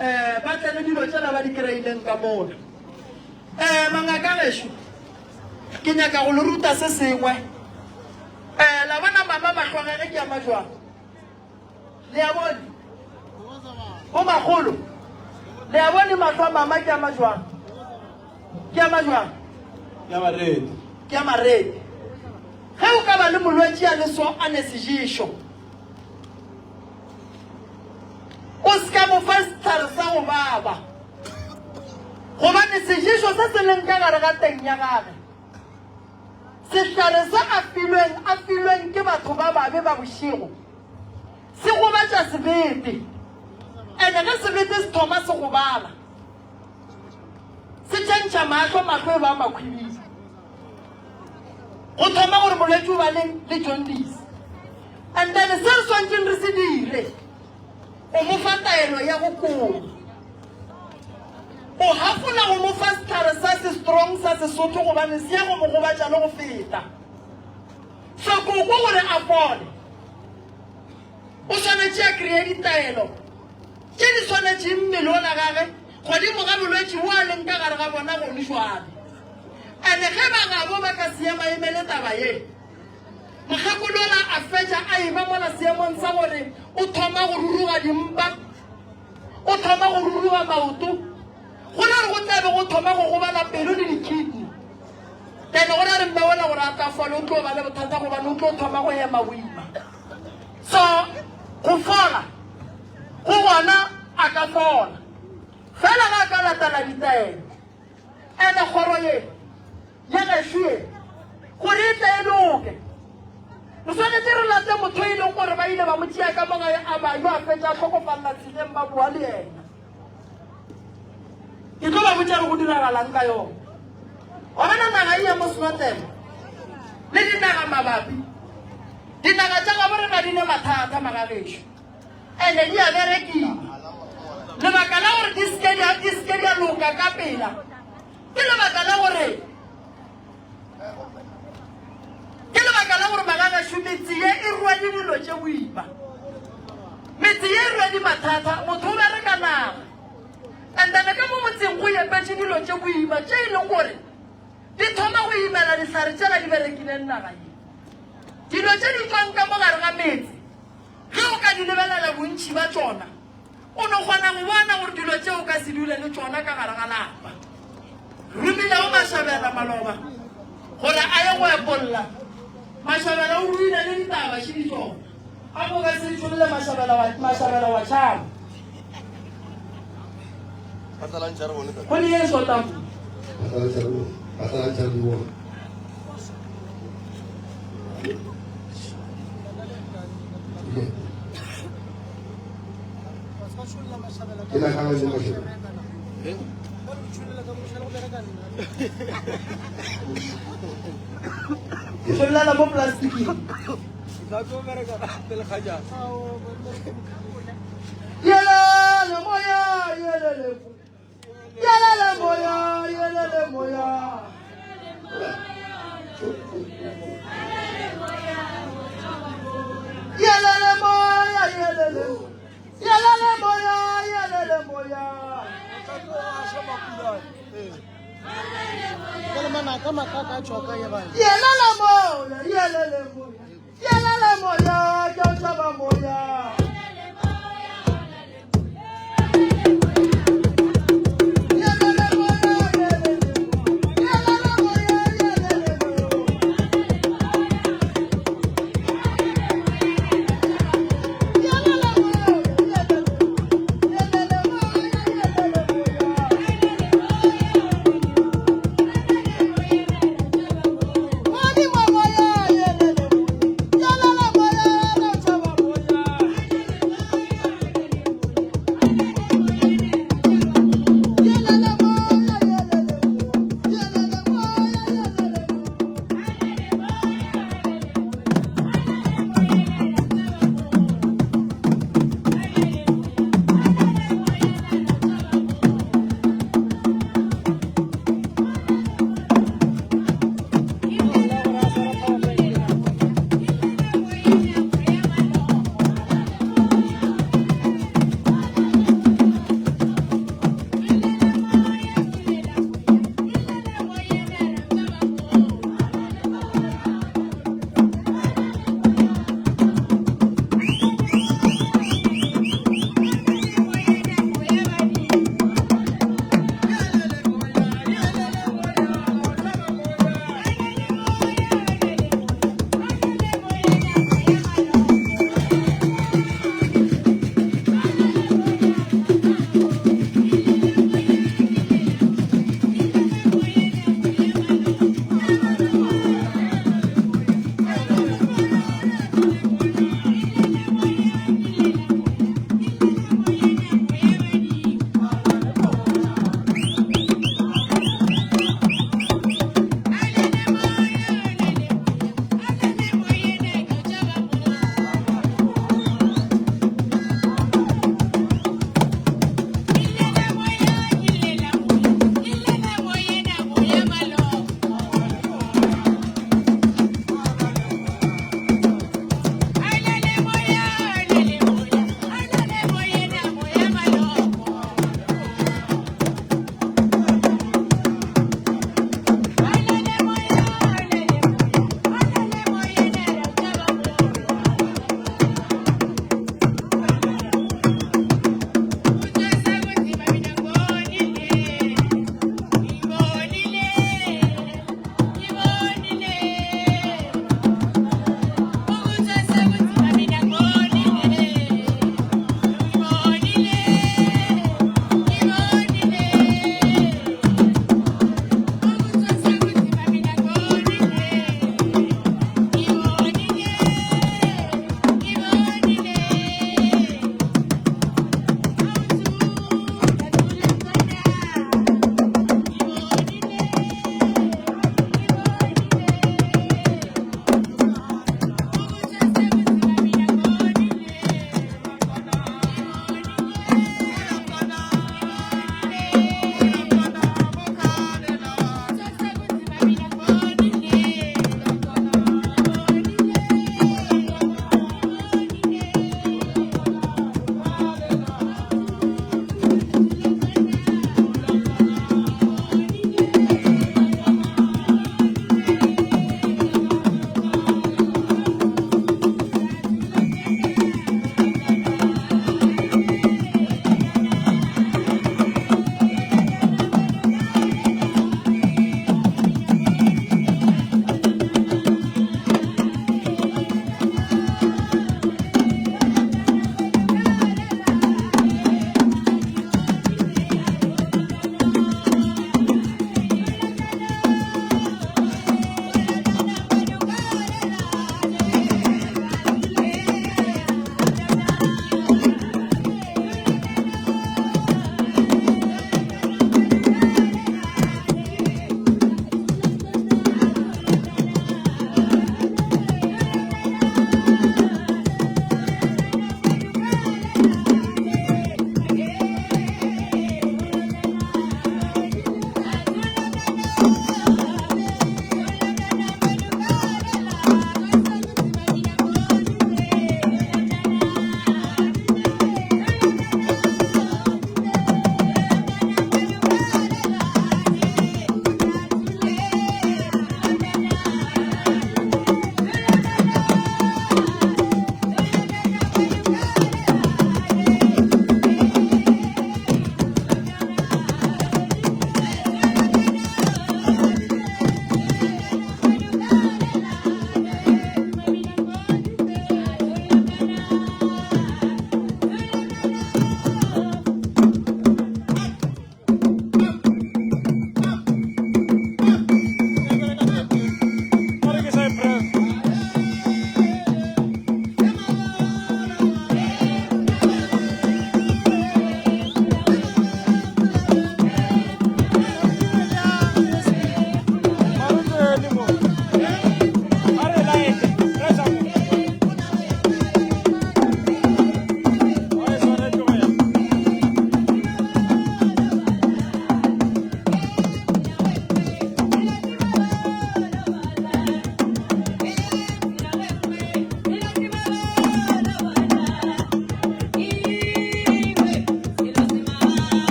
um ba tle le dilo tšela ba di kry-ileng ka mola. Um mangaka gešo, ke nyaka go le ruta se sengwe. Um la bona mama mahlo a gage ke a majwang? Le a bone? Bo makgolo, le a bone mahlo a mama ke a majwang? Ke a majwang? Ke a marete. Ke a marete. Ge o ka ba le molwetši a le so a ne sejišo, o se ka mo fa sehlare sa go baba, gobane sejišo se se leng ka gare ga teng ya gage, sehlare se a filweng, a filweng ke batho ba babe ba bošego, se gobatša sebete. Ene ge sebete se thoma se gobala, se tšhentšha mahlo, mahlo e ba makhwibidu. Go thoma gore molwetši o ba le le jaundice. And then se re swantšeng re se dire, o mo fa taelo ya go koma. O hafola go mo fa sehlare sa se strong sa Sesotho gobane se ya go mo gobatša le go feta. So koko gore a fole, o swanetše a kreye ditaelo tše di swanetšeng mmele ola gage godimo ga bolwetši bo a leng ka gare ga bona gone jwale. Ene ge ba gabo ba ka se emaemele taba ye, mokgekolo ola a fetša a eba mola seemong sa gore o thoma go ruruga dimpa, o thoma go ruruga maoto, go ra re go tla be go thoma go gobala pelo le di-kidney. Then go ra re mme ola gore a tla fole o tlo ba le bothata gobane o tlo thoma go ema boima. So go fola go gona a ka fola fela ga a ka latela ditaelo. Ene kgoro ye ya gešo ye gore e tle e loke, re swanetše re late motho e leng gore ba ile ba mo tšea ka mo gae a ba yo a fetša a hlokofalela tseleng ba boa le yena. Ke tlo ba botša re go diragalang ka yona. Wa bona naga e ya mo Snotlelo le dinaga mabapi, dinaga tša gabo rena di ne mathata magagešo. Ene di a berekiwa. Lebaka la gore di seke di di seke di a loka ka pela ke lebaka la gore ke lebaka la gore magagešo metse ye e rwele dilo tše boima. Metse ye e rwele mathata, motho o bereka naga. And then ka mo motseng go epetše dilo tše boima tše e leng gore di thoma go imela dihlare tšela di berekileng naga ye. Dilo tše di tšwang ka mo gare ga metse Ge o ka di lebelela bontši ba tšona, o no kgona go bona gore dilo tše o ka se dule le tšona ka gare ga lapa. Romile go Mashabela maloba gore a ye go epolla. Mashabela o ruile le ditaba še di tšona. A ko ka se tšholle Mashabela wa, Mashabela wa tšhaba. Go le ye shota mo. Tšhollela mo plasticing. Yelele moya, yelele Yelele moya, yelele moya. Yelele moya, yelele. Yelele moya, yelele moya. Yelele moya, yelele moya. Yelele moya, ke o tšhaba moya. Yelele moya, yelele. Yelele moya, yelele moya. Yelele moya, yelele. Yelele moya, yelele moya. Modimo moya, yelele moya. Yelele moya, re tšhaba moya.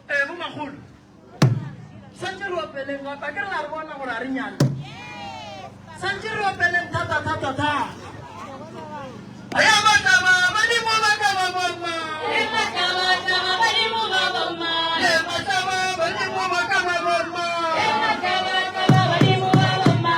Ee, bomakgolo, swantše re opeleng gape. A ke re la re bona gore a re nyale. Swantše re opeleng thata thata thata. Ya bataba badimo ba ka ba bomma. Re mataba taba badimo ba bomma. Le mataba badimo ba ka ba bomma. Re mataba taba badimo ba bomma.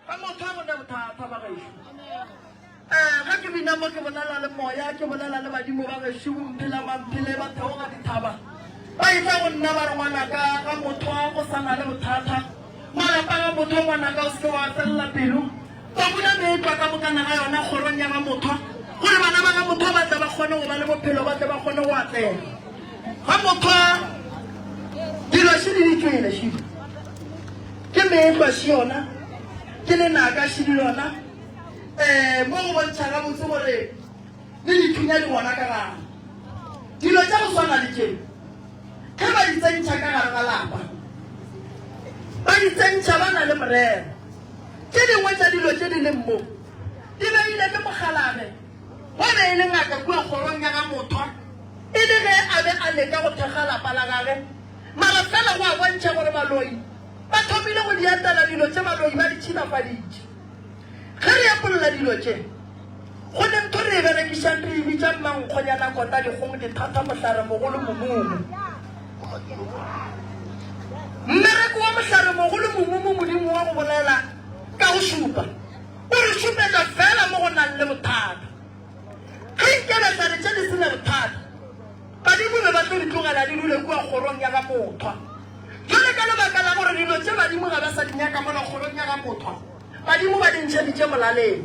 Ga motho a bone bothata ba gešo. Eh, ge ke bina mo ke bolela le moya, ke bolela le badimo ba gešo, bomphela mamphele ba theoga dithaba. Ba etla go nna ba re ngwanaka ga motho go sa na le bothata. Malapa ga motho ngwanaka o se ke wa felela pelo. Ba bula meetlwa ka mokana ga yona kgorong ya ga motho gore bana ba ga motho ba tle ba kgone go ba le bophelo, ba tle ba kgone go atlega. Ga motho dilo šidi di tšwele šidi. Ke meetlwa še yona, ke lenaka še di lona. Um mo go bontšha gabotse gore le dithunya di gona ka gare. Dilo tša go swana le tše, ge ba di tsentšha ka gare ga lapa, ba di tsentšha ba na le morero. Tše dingwe tša dilo tše di leng mo di beile ke mokgalabje wa be e le ngaka kua kgorong ya ga Mothwa, e le ge a be a leka go thekga lapa la gage. Mara fela go a bontšha gore baloi ba thomile go di etela dilo tše baloi ba di tšhilafaditše. Ge re epolla dilo tše, go ne ntho re e berekišang re e bitša mmankgonyana kota dikgong dithata mohlare mogolo momumu. Mmereko wa mohlare mogolo momumu Modimo wa go bolela ka go šupa o re šupetša fela mo go nang le bothata. Ge nke behlare tše di se na bothata, Badimo be ba tlo di tlogela di dule kua kgorong ya ga Mothwa. Bjale ka lebaka la gore dilo tše badimo ga ba sa di nyaka mola kgorong ya ga Mothwa, badimo ba di ntšheditše molaleng.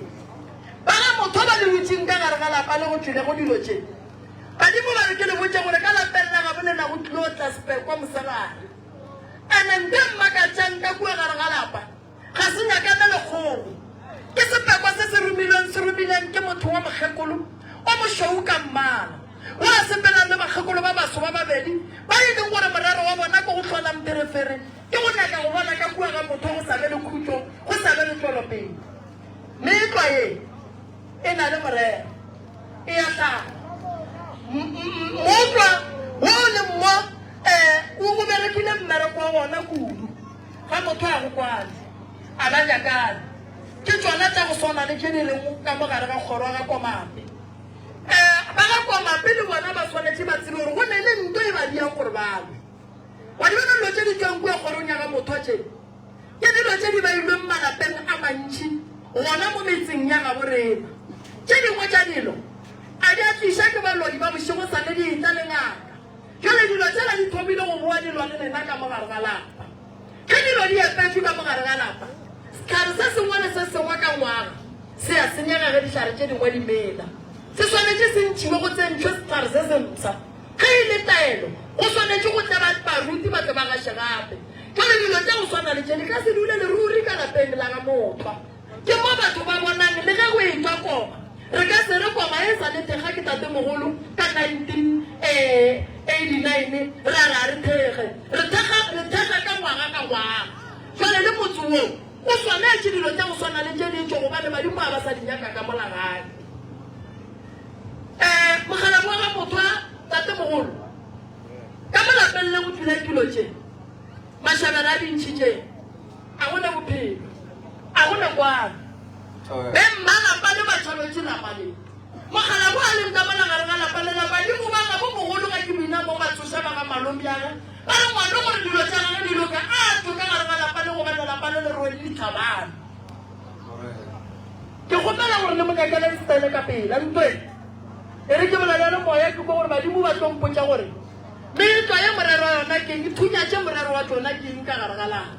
Ba ga Mothwa ba le dutšeng ka gare ga lapa le go tšwelego dilo tše, badimo ba re ke le botše gore ka lapeng la gabo lena go tlilo tla sepekwa mosegare. Ene nto e mmakatšang ka kua gare ga lapa, Ga se nyakane le kgogo. Ke sepekwa se se romilweng, se romileng ke motho wa mokgekolo o mošweu ka mmala, wo a sepelang le bakgekolo ba baso ba babedi, ba e leng gore morero wa bona ke go hlola mpherefere, ke go nyaka go bona ka kua ga motho go sa. tšwelopele. Meetlwa ye e na le morero, e a hlaba. Mootlwa wo o leng mo um o berekile mmereko wa wona kudu. Ga motho a go kwane, a ba nyakane. Ke tšona tša go swana le tše di lego ka mo gare ga kgoro ga Komape. Um ba ga Komape le bona ba swanetše ba tsebe gore go ne le nto e ba diang gore ba lwe. Wa di bona dilo tše di tšwang kua kgorong ya ga Mothwa tše? Ke dilo tše di beilweng malapeng a mantši gona mo metseng ya gabo rena. Tše dingwe tša dilo a di a tliša ke baloi ba bošego sa le di etla le ngaka. Bjale dilo tšela di thomile go boa di lwa le lena ka mo gare ga lapa. Ge dilo di epetšwe ka mo gare ga lapa, sehlare se sengwe le se sengwe ka ngwaga se a senyega ge dihlare tše dingwe di mela. Se swanetše se ntšhiwe go tsentšhwe sehlare se sempsha. Ge e le taelo, go swanetše go tle ba, baruti ba tle ba gaše gape. Bjale dilo tša go swana le tše di ka se dule le ruri ka lapeng la ga Mothwa. Ke mo batho ba bonang le ge go etšwa koma. Re ka se re koma e sa le thekga ke tatemogolo ka 1989 ra re a re thekge. Re thekga, re thekga ka ngwaga ka ngwaga. Bjale le motse wo o swanetše dilo tša go swana le tše di tšwe gobane badimo ga ba sa di nyaka ka mola gae. Eh, mokgalabje wa ga Mothwa, tatemogolo, ka mo lapeng le go dula dilo tše, mašabela a dintšhi tše, a go ne bophelo, a go ne kwano. Be mmalapa le ba tšhabetše lapa le. Mokgalabje a leng ka mola gare ga lapa le la badimo ba gabo mogolo ga ke boina mo ba tsoša ba ga malomjage, ba re ngwano gore dilo tša gage di loke, a tšwe ka gare ga lapa le gobane lapa le le rwele ditlhabano. Ke kgopela gore le mo nyakele Stele ka pela ntweng. E re ke bolele le moya ke kwe gore badimo ba tlo mpotša gore meetlwa ye morero wa yona ke eng, dithunya tše morero wa tšona ke eng ka gare ga lapa.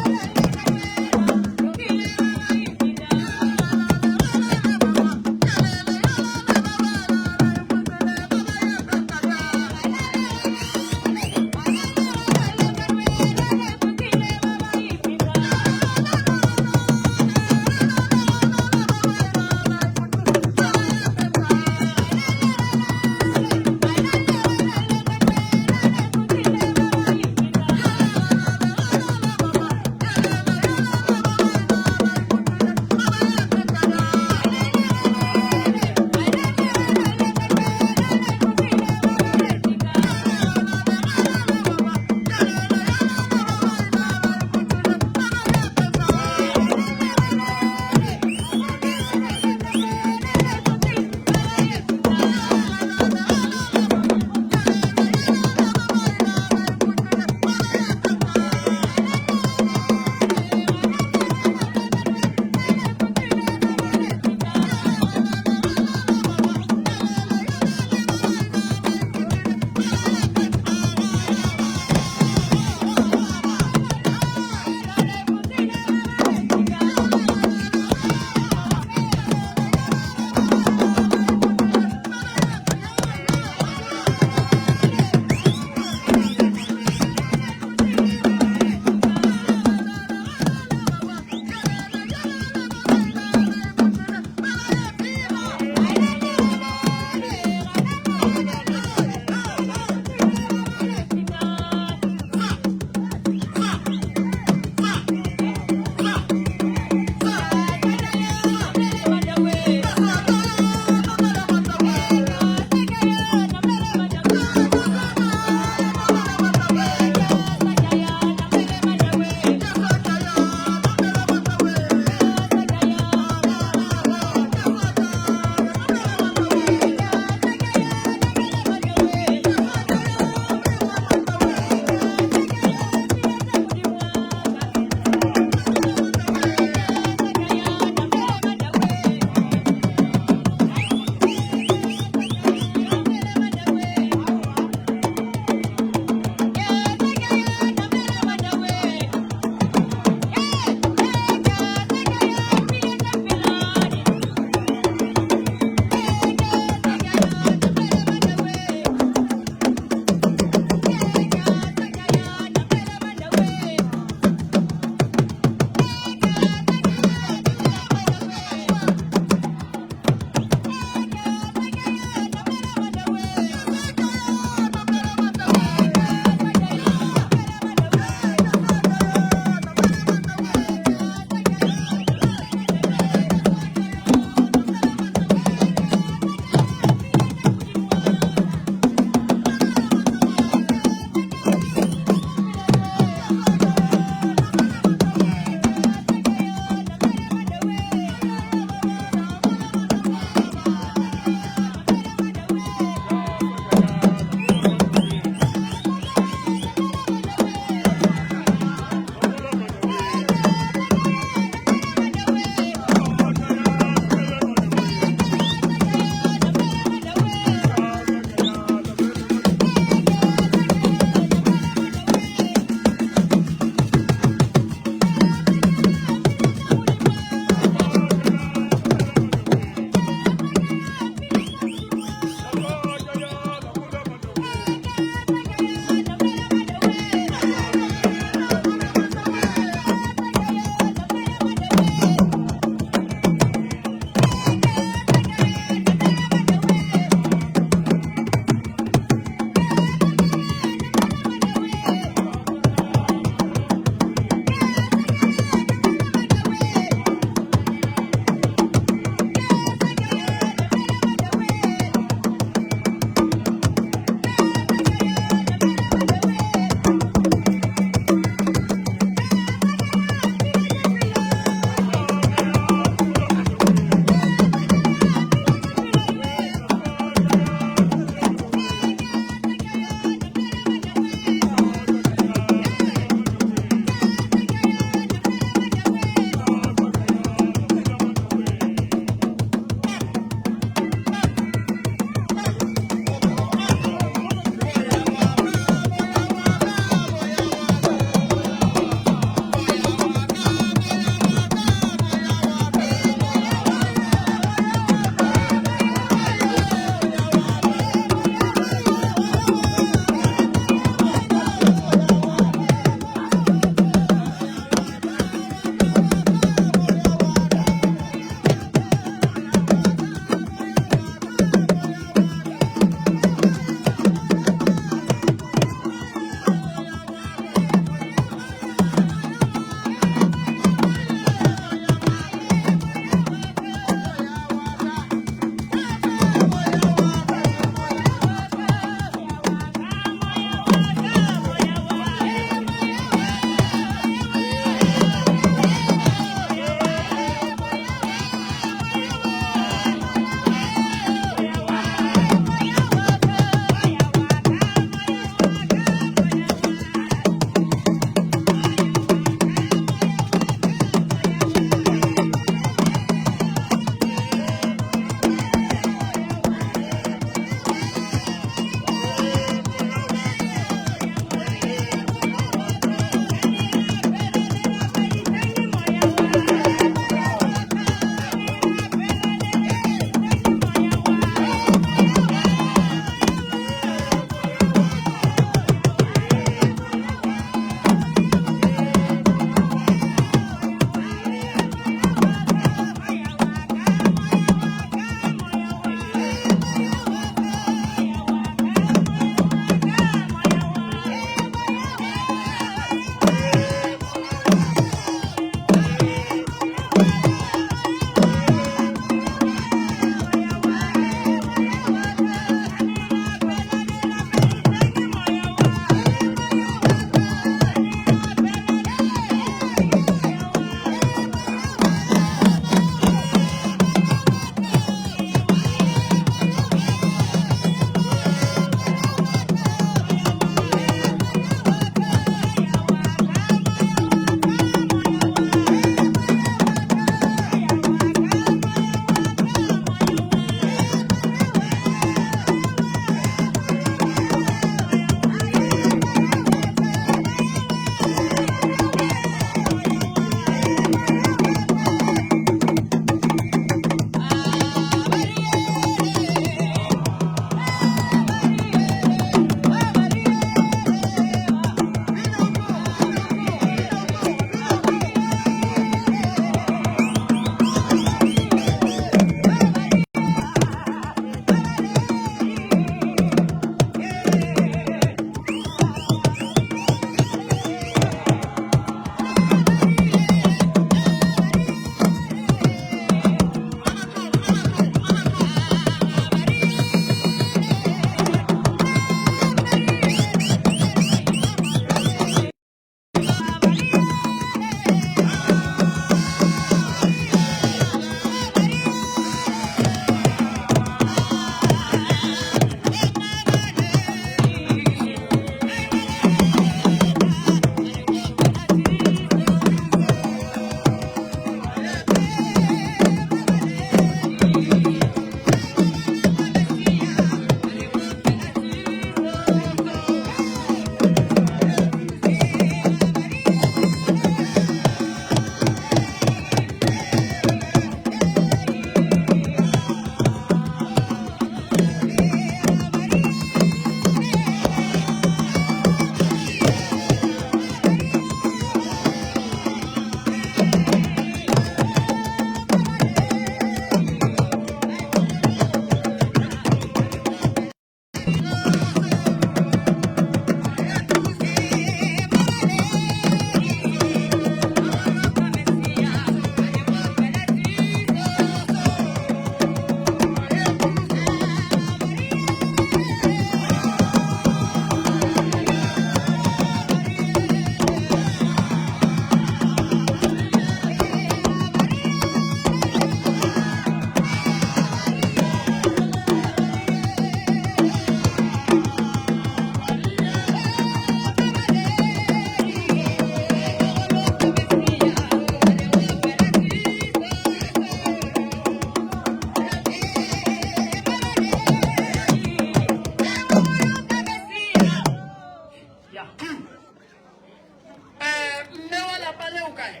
o kae?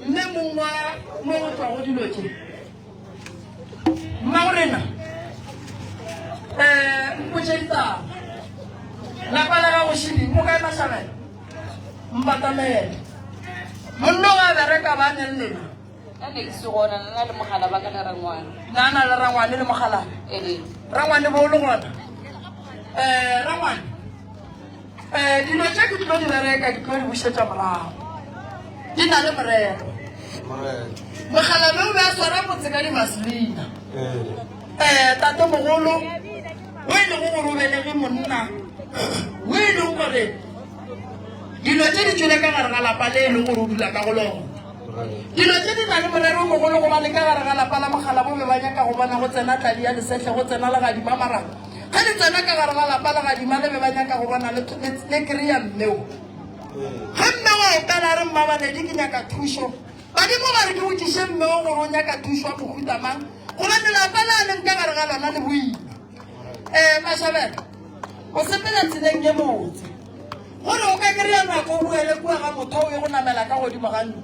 Mme mong wa mo go tšwago dilo tše. Mmagorena, um mpotše ditaba. Lapa la gago šidi, o kae Mashabela? Mpatamele. Monno wa bereka ba neng lena. Nna ne ke se gona, nna le mogala ba ka le rangwane. Nna na le rangwane le mogala. Ee. Rangwane bo le gona. Eh, rangwane. Eh, dilo tše ke tlo di bereka ke tlo di bušetša morago. Di na le morero. Morero. Mogala o be a swara motse ka divaselina. Ee. Eh, tate mogolo o e lego gore o belege monna o e leng gore dilo tše di tšwele ka gare ga lapa le e leng gore o dula ka go lona. Dilo tše di na le morero o mogolo gobane ka gare ga lapa la mogala bo be ba nyaka go bona go tsena tladi ya lesehle, go tsena legadima mara ge le tsena ka gare ga lapa legadima le be ba nyaka go bona le, le, le kry-a mmeo. Ge mme wa opela a re mmabanedi ke nyaka thušo, badimo ba re ke botšiše mmeo gore o nyaka thušo ya mohuta mang gobane lapa le a leng ka gare ga lona le boima. Um Mashabela, o sepela tseleng ye botse. Gore o ka kry-a nako o boele kua ga motho o ye go namela ka godimo ga ntlo.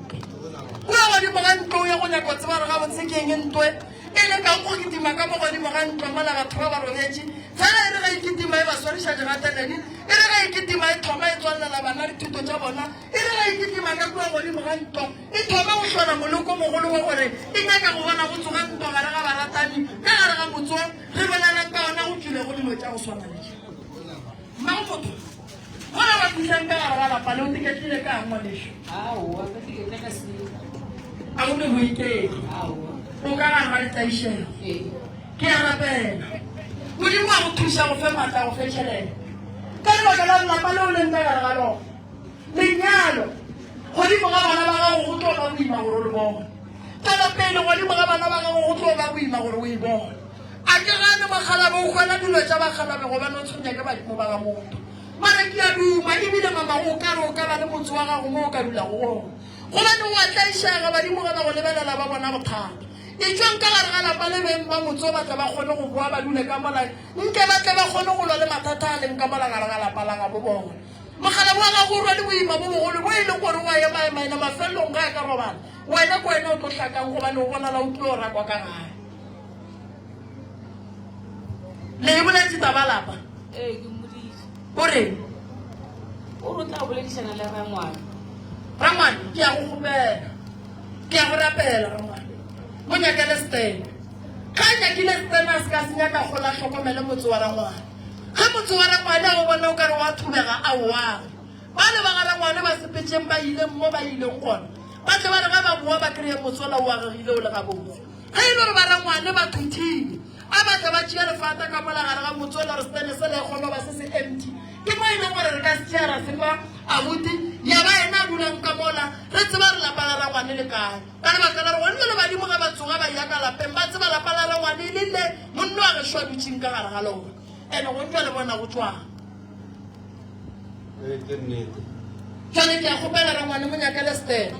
Kua godimo ga ntlo o ye go nyaka go tseba gore gabotse ke eng ntwe e lekang go kitima ka mo godimo ga ntlo mola batho ba ba robetše. Fela e re ge e kitima e ba swariša digateledi, e re ge e kitima e thoma e tswalela bana dithuto tša bona, e re ge e kitima ka kua godimo ga ntlo e thoma go hlola moloko mogolo wa gore e nyaka go bona go tsoga ntwa gare ga baratani ka gare ga motse wo re bolelang ka ona go tšwilego dilo tša go swana le tše. Mmagomotho, Gona ba thušang ka gare ga lapa le o tiketlile ka ngwanešu? Aowa, ka tiketle ka se. A o ne go iketla. Aowa. O ka gare ga ditlaišego. Ee. Ke a rapela. Modimo a go thuša go fe maatla go fe tšhelete. Ka lebaka la lapa leo leng ka gare ga lona. Lenyalo godimo ga bana ba gago go tlo ba boima gore o le bone. Tšwelopele godimo ga bana ba gago go tlo ba boima gore o e bone. A ke gane mokgalabje o hwela dilo tša bakgalabje gobane o tshwenya ke badimo ba ga motho. Mara ke a duma ebile mama o ka re o ka ba le motse wa gago mo o ka dulago gona. Gobane o a tlaišega badimo ge ba go lebelela ba bona bothata. Etšwang ka gare ga lapa le beng ba motse o ba tle ba kgone go boa ba dule ka mola nke ba tle ba kgone go lwa le mathata a leng ka mola gare ga lapa la gabo bona. Mokgalabje wa gago o rwele boima bo bogolo bo e leng gore o a emaema ene mafelelong ge a ka robala wena ke wena o tlo hlakang gobane o bonala o tlilo rakwa ka gae. Le e boletše taba lapa? Ee, ke mmoditše. O reng? O re o tla boledišana le rangwane. Rangwane, ke a go kgopela. Ke a go rapela, rangwane. Mo nyakele setene. Ge a nyakile setene a se ka se nyaka gola hlokomele motse wa rangwane. Ge motse wa rangwane a o bona o ka re wa thubega, a o age. Bale ba ga rangwane ba sepetšeng ba ileng mo ba ileng gona, ba tle ba re ge ba boa ba kreye motse ola o agegile o le gabotse. Ge e le gore ba rangwane ba thuthile, a ba tle ba tšee lefata ka mola gare ga motse ola gore setene sela e kgone go ba se se empty. Ke mo e leng gore re ka se tšea ra se fa abuti, ya ba yena a dulang ka mola, re tseba gore lapa la rangwane le kae. Ka lebaka la gore gone jwale badimo ge ba tsoga ba eya ka lapeng, ba tseba lapa la rangwane e le le monna wa gešo a dutšeng ka gare ga lona. Ene gone jwale bona go tšwang. Ee, ke nnete. Jwale ke a kgopela rangwane mo nyakele setene.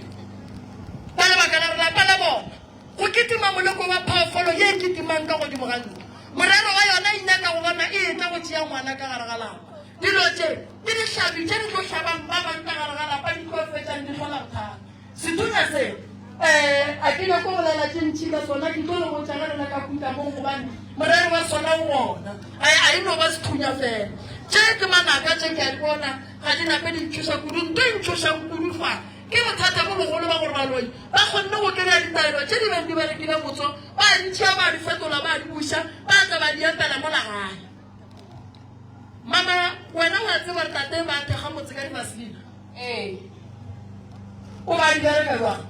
Ka lebaka la gore lapa la bona Go kitima moleko wa phoofolo ye e kitimang ka godimo ga ntlo. Morero wa yona e nyaka go bona e etla go tšea ngwana ka gare ga lapa. Dilo tše ke dihlabi tše di tlo hlabang ba bang ka gare ga lapa di tlo fetšang di hlola bothata. Sethunya se um a ke nyako bolela tše ntši ka sona, ke tlo le botša ge re le ka kutamong gobane morero wa sona o gona. A a e no ba sethunya fela. Tše ke manaka tše ke a di bona ga di nape di ntšhoša kudu. Nto e ntšhošang kudu fa Ke bothata bo bogolo ba gore baloi ba kgonne go kry-a ditaelo tše di beng di berekile motso, ba di tšea ba di fetola ba di buša, ba tla ba di epela mola gae. Mama, wena wa tseba gore tate ba thekga motse ka divaselina? Ee. O ba di bereka jwang?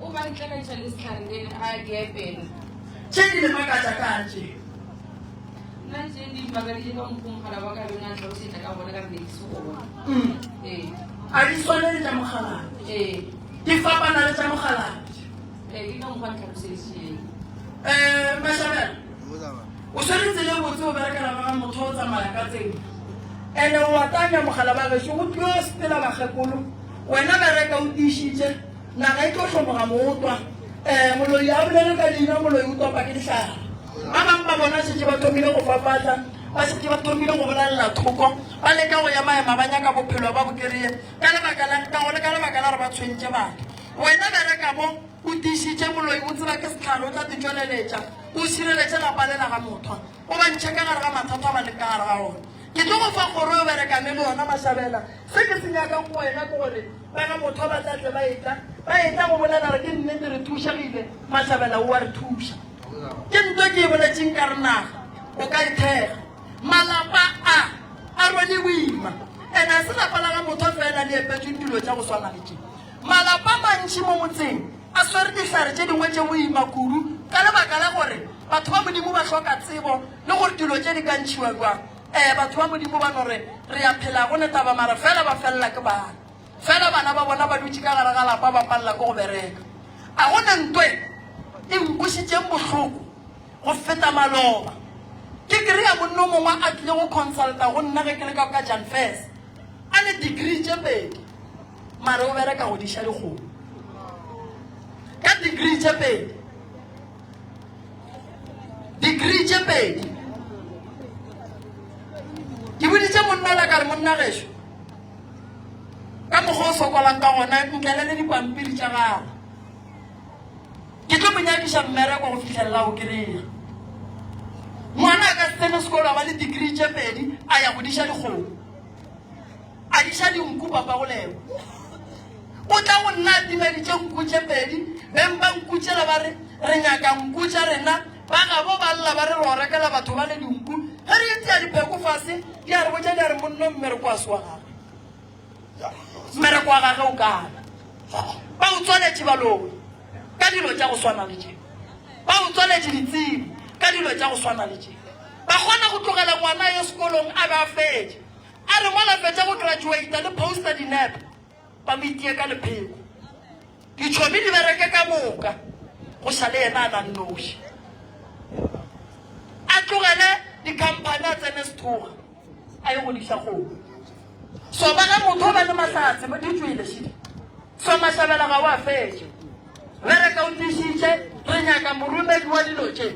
O ba ntlakantšha le sehlare then a di epela. Tše di le makatša kang tše? Nna tše di mmakaditše ka mokgo mogala wa ka beng a ntlhalosetša ka gona ka re ne ke se gona. Mm. Ee. A di swane le tša mokgalabje? Ee. Di fapana le tša mokgalabje? Ee, ke ka mokgwa a ntlhaloseditšeng. Um Mashabela, o swere tsela e botse o berekela ba ga motho o tsamaya ka tsela. Ene o a tanya mogala ba gešo go tlo sepela bakgekolo. Wena bereka o tiišitše. Naga e tlo hlomoga mootwa. Um moloi a bolele ka leina, moloi o topa ke dihlare. Ba bangwe ba bona šetše ba thomile go fafatla. ba šetše ba thomile go bolalela thoko, ba leka go emaema ba nyaka bophelo ba bo kereye. Ka lebaka la ka go le ka lebaka la gore ba tshwentše batho. Wena bereka mo o tiišitše moloi o tseba ke sehlare o tla te tšweleletša o šireletše lapa lela ga mothwa o ba ntšhe ka gare ga mathata a ba leng ka gare ga ona. Ke tlo go fa kgoro yo berekane le yona Mashabela. Se ke se nyakang go wena ke gore ba ga mothwa ba tla tle ba etla ba etla go bolela gore ke nnete re thušegile Mashabela o a re thuša. Ke nto ke e boletšeng ka re naga o ka e thekga. Malapa a a rwele boima and a se lapa la ga mothwa fela le epetšwe dilo tša go swana le tše. Malapa a mantši mo motseng a swere dihlare tše dingwe tše boima kudu ka lebaka la gore batho ba Modimo ba hloka tsebo le gore dilo tše di ka ntšhiwa bjang. Ee, batho ba Modimo ba no re, Re a phela, go ne taba, mara fela ba felela ke bana. Fela bana ba bona ba dutše ka gare ga lapa ba palela ke go bereka. A go ne nto e e nkwešitšeng bohloko go feta maloba. Ke kry-a monna o mongwe a tlile go consulta go nna ge ke le ka ka Jan Fes, a ne degree tše pedi. Mare o bereka go diša dikgomo ka degree tše pedi. Degree tše pedi. Ke boditše monna la ka re monna gešo ka mokgwa o sokolang ka gona ntlele le dipampiri tša gago. Ke tlo mo nyakiša mmereko go fihlelela o kry-a. Ngwana a ka se tsene sekolo a ba le degree tše pedi a ya go diša dikgomo. A diša dinku papa go lebo. O tla go nna a timeditše nku tše pedi. Beng ba nku tšela ba re, Re nyaka nku tša rena. Ba gabo ba lla ba re, Re o rekela batho bale dinku. Ge re itia dipheko fase, di a re botša di a re, Monno mmereko a se wa gagwe. Mmereko wa gagwe o kae? Ba o tswaletše baloi ka dilo tša go swana le tše. Ba o tswaletše ditsebi ka dilo tša go swana le tše. Ba kgona go tlogela ngwana a ye sekolong a be a fetše. A re mola fetša go graduata le poster dinepe ba mo itie ka lepheko. Ditšhomi di bereke ka moka go šale yena a na nnoši. A tlogele dikhamphani a tsene sethoga a ye go diša kgomo. So ba ga motho o ba le mahlatse di tšwele šidi. So mashabela ga o a fetše. Bereka o tiišitše re nyaka moromedi wa dilo tše.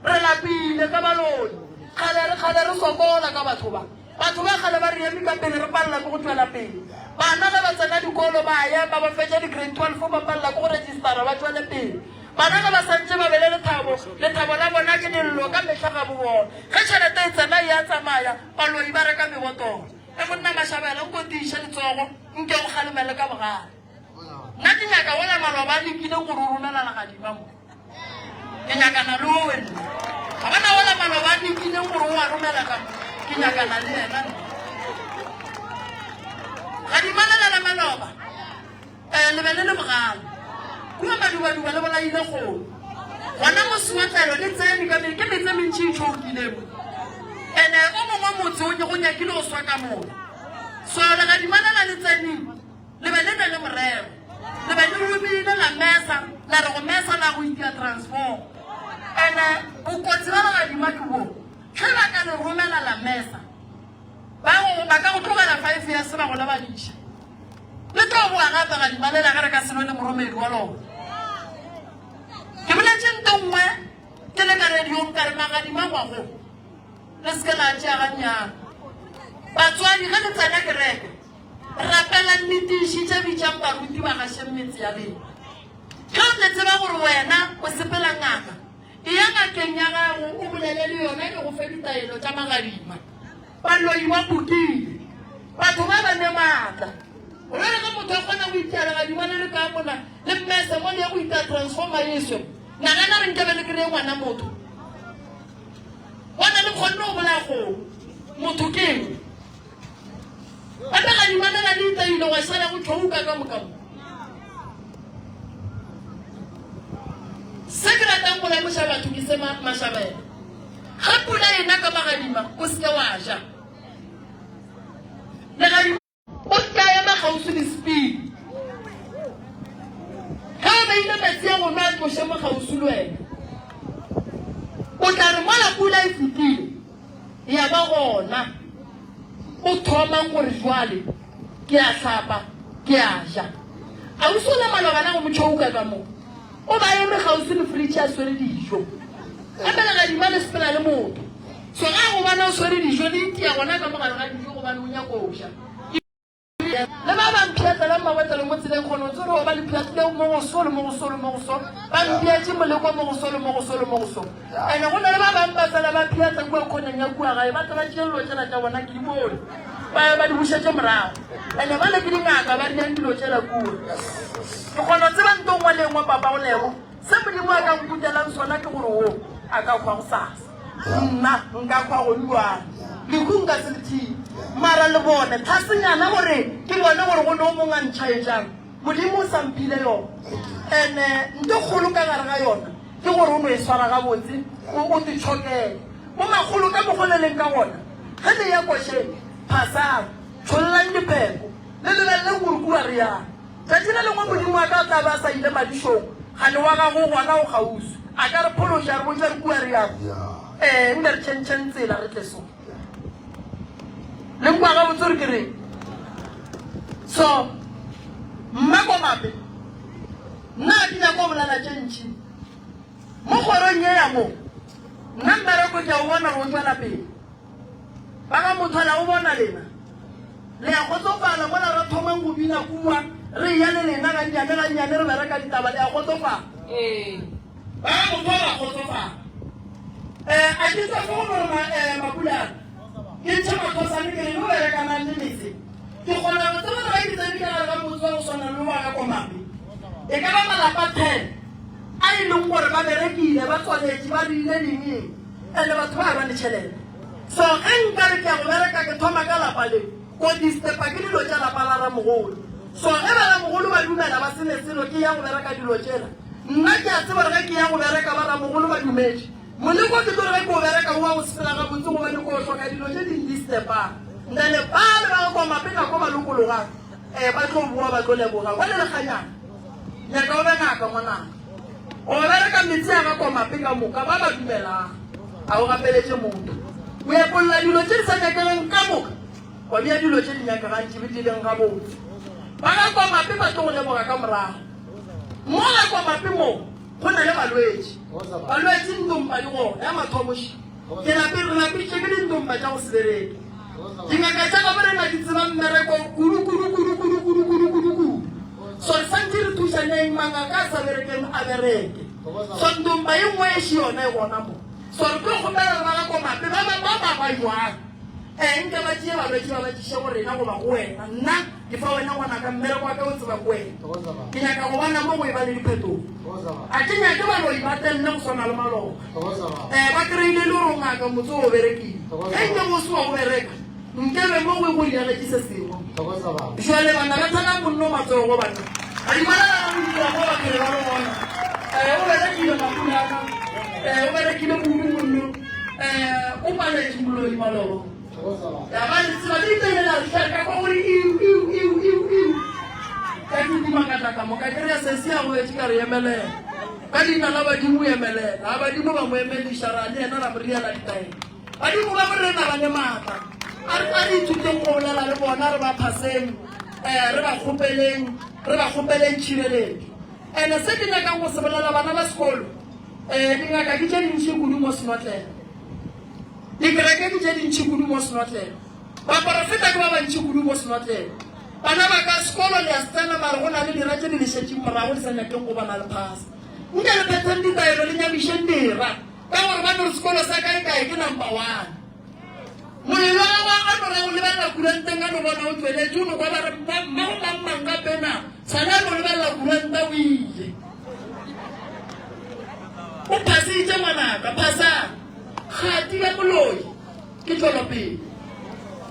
Re lapile ka baloi. Kgale re kgale re sokola ka batho ba. Batho ba kgale ba re eme ka pele re palela ke go tšwela pele. Bana ge ba tsena dikolo ba a ema ba fetša di-grade 12 ba palela ke go registera ba tšwele pele. Bana ge ba santše ba be le lethabo, lethabo la bona ke dillo ka mehla ga bo bona. Ge tšhelete e tsena e a tsamaya, baloi ba reka mebotoro. E monna Mashabela nko tiiše letsogo nke o kgalemele ka bogale. Nna ke nyaka wola maloba a lekile go re romela legadima mo. Ke nyakana le owe nna. Ga bona wola maloba a lekileng gore o a romela ka mo. Ke nyakana le yena nna. Gadima lela la maloba. Eh, le be le le bogale. Kua madubaduba le bolaile kgomo. Gona mo Sewetlelo le tsene ka ke metse mentši e tšhoukile mo. Ene o mongwe motse o go nyakile o swa ka mola. So legadima lela le tseneng. Le be le na le morero. Le be le romile la mesa, la re go mesa la go itia transform. Ene bokotsi ba legadima ke bo, ge ba ka le romela la mesa, ba go ba ka go tlogela 5 years ba go lebadiša. Le tlo boa gape gadima lela ge re ka se lwe le moromedi wa lona. Ke boletše nto nngwe ke le ka radiong ka re magadima ngwagong le se ke la tšea gannyane. Batswadi ge le tsena kereke Rapelang le tiišitše, bitšang baruti ba gašeng metse ya lena. Ge o tle tseba gore wena o sepela ngaka, eya ngakeng ya gago o bolele le yona e go fe ditaelo tša magadima. Baloi ba bokile, batho ba ba ne maatla. Bjale ge motho a kgona go itia legadima le le ka mona le mmese mo le ye go itia transformer yeswe, nagana re nkabe le kry-e ngwana motho. Bona le kgonne go bolaya kgomo. Motho ke eng? Gape legadima lela le itaile gwa šala go tšhouka ka moka mo. Se ke ratang go lemoša batho ke se mašabela. Ge pula e na ka magadima o se ke wa ja. Legadima o se ka ema kgauswi le sepili. Ge o beile metsi a go nwa a tloše mo kgauswi le wena. O tla re mola pula e fetile Ya ba gona o thomang gore jwale ke a hlapa, ke a ja. Ausi ola maloba na go mo tšhouka ka mo. O ba eme kgauswi le fridge a swere dijo. Gape legadima le sepela le motho. So ge a go bona o swere dijo, di itia gona ka mo gare ga dijo gobane o nyako o ja. Le ba ba mphiatlelang mabotlelo mo tseleng, kgone o tsore o ba le phiatlile mo go so le mo go so le mo go so, ba mpiatše moleko mo go so le mo go so le mo go so. Ene go na le ba bangwe ba fela ba phiatla kua khoneng ya kua gae, ba tla ba tšee dilo tšela tša bona, ke di bone, ba ya ba di bušetše morago. Ene bale ke dingaka ba diang dilo tšela kua. Ke kgona go tseba nto nngwe le nngwe papa go lebo. Se Modimo a ka nkutelang sona ke gore wo a ka hwa gosasa, nna nka hwa gonyuana. Lehu nka se le thibe. Mara le bone tlhasenyana gore ke bone gore go ne o mongwe a ntšhaetšang. Modimo o sa mphile yona. Ene nto kgolo ka gare ga yona ke gore o no e swara gabotse, o o titšhokele. Bomakgolo ka mokgo le leng ka gona, ge le ya košeng, phasang, tšhollang dipheko, le lebelele gore kua re yang. Tšatši le lengwe Modimo a ka tla be a sa ile madišong, kgane wa gago o gona o kgauswi. A ka re phološa, a re botša re kua re yago. Ee, nka re tšhentšheng tsela re tle so. Le nkwa gabotse gore ke reng? So, Mma Komape, nna ga ke nyake go bolela tše ntši. Mo kgorong ye ya mo, nna mmereko ke a o bona gore o tšwela pele. Ba ga Mothola o bona lena le a kgotsofala mola re thomang go bina kua re eya le lena gannyane gannyane re bereka ditaba le a kgotsofala. Ee. Ba ga Mothola ba kgotsofala. Eh, a ke tswa fo go no re ma, eh, Mapulana ke ntšhe mathosane ke re yo berekanang le metse. Ke kgona go tseba gore ge ke tsene ka gare ga motse wa go swana le wa ga Komape e ka ba malapa 10 a e leng gore ba berekile ba tswaletše ba dirile eng eng and batho ba ba le tšhelete. So ge nkare ke ya go bereka ke thoma ka lapa le, ko distepa ke dilo tša lapa la ramogolo. So ge ba ramogolo ba dumela ba se ne selo ke ya go bereka dilo tšela. Nna ke a tseba gore ge ke ya go bereka ba ramogolo ba dumetše. Moleko ke tlo re ge ke o bereka o wa go sepela gabotse gobane ko hloka dilo tše di ndistepang. Then bale ba ga kwa mapeka ko ba lokologang eh ba tlo boa ba tlo leboga. Bjale lekganyana nyaka o be ngaka ngwanaka. O bereka metsi a ga Komape ka moka ba ba dumelang. A o gapeletše motho. O epolla dilo tše di sa nyakegeng ka moka, wa bea dilo tše di nyakegang tše di leng gabotse. Ba ga Komape ba tlo go leboga ka morago. Mo ga Komape mo go na le balwetši. Balwetši ntompa di gona. Ya mathomo še, ke lape, re lapeditše ke dintompa tša go se bereke. Dingaka tša gabo rena di tseba mmereko kudu kudu kudu kudu kudu kudu kudu kudu. So re santše re thušaneng mangaka a sa berekeng a bereke. So ntomba ye nngwe e še yona e gona mo. So re tlo kgopela re ba ga Komape ba ba ba ba ba jwang. Ee nke ba tšee balwetši ba ba tliše go rena goba go wena. Nna ke fa wena ngwanaka mmereko wa ka o tseba ke wena. Ke nyaka go bona mo go e ba le diphetogo. A ke nyake baloi ba tenne go swana le maloba. Ee ba kry-ile le gore o ngaka motse o berekile. Ge nke go se wa go bereka nke be mo go e go diagetše se sengwe. Jwale bana ba thaka monno matsogo banna. A di bona ba go dira mo ba phele ba le gona. Ee o berekile Mapulana. Ee o berekile kudu monno. Ee o paletše moloi maloba. Ya ba le tseba le itelela dihlare ka kwa gore iu iu iu iu iu. Ka kitima ka tla ka mo ka kry-a sesi a robetše ka re emelela. Ka leina la badimo emelela. A badimo ba mo emeliša ra le yena ra mo riela ditaelo. Badimo ba borena ba ne maatla. A re a re ithuteng go bolela le bona re ba phaseng eh re ba kgopeleng re ba kgopeleng tšhireletšo. Ene se ke nyakang go se bolela bana ba sekolo eh dingaka ke tše dintši kudu mo senotlelo. Dikereke ke tše dintši kudu mo senotlelo. Baporofeta ke ba bantši kudu mo senotlelo. Bana ba ka, sekolo le a se tsena mara go na le dira tše di le šetšeng morago di sa nyakeng go bona le phasa. Nke le phetheng ditaelo le nyamišeng dira ka gore ba no re sekolo sa kae kae ke number one. Molelo wa gagwe a no re o lebelela kuranteng a no bona o tšweletše o no kwa ba re mmago mang mang gape na sale a no lebelela kuranta o ile. O phasitše ngwanaka, phasang. Kgati ya moloi ke tšwelopele.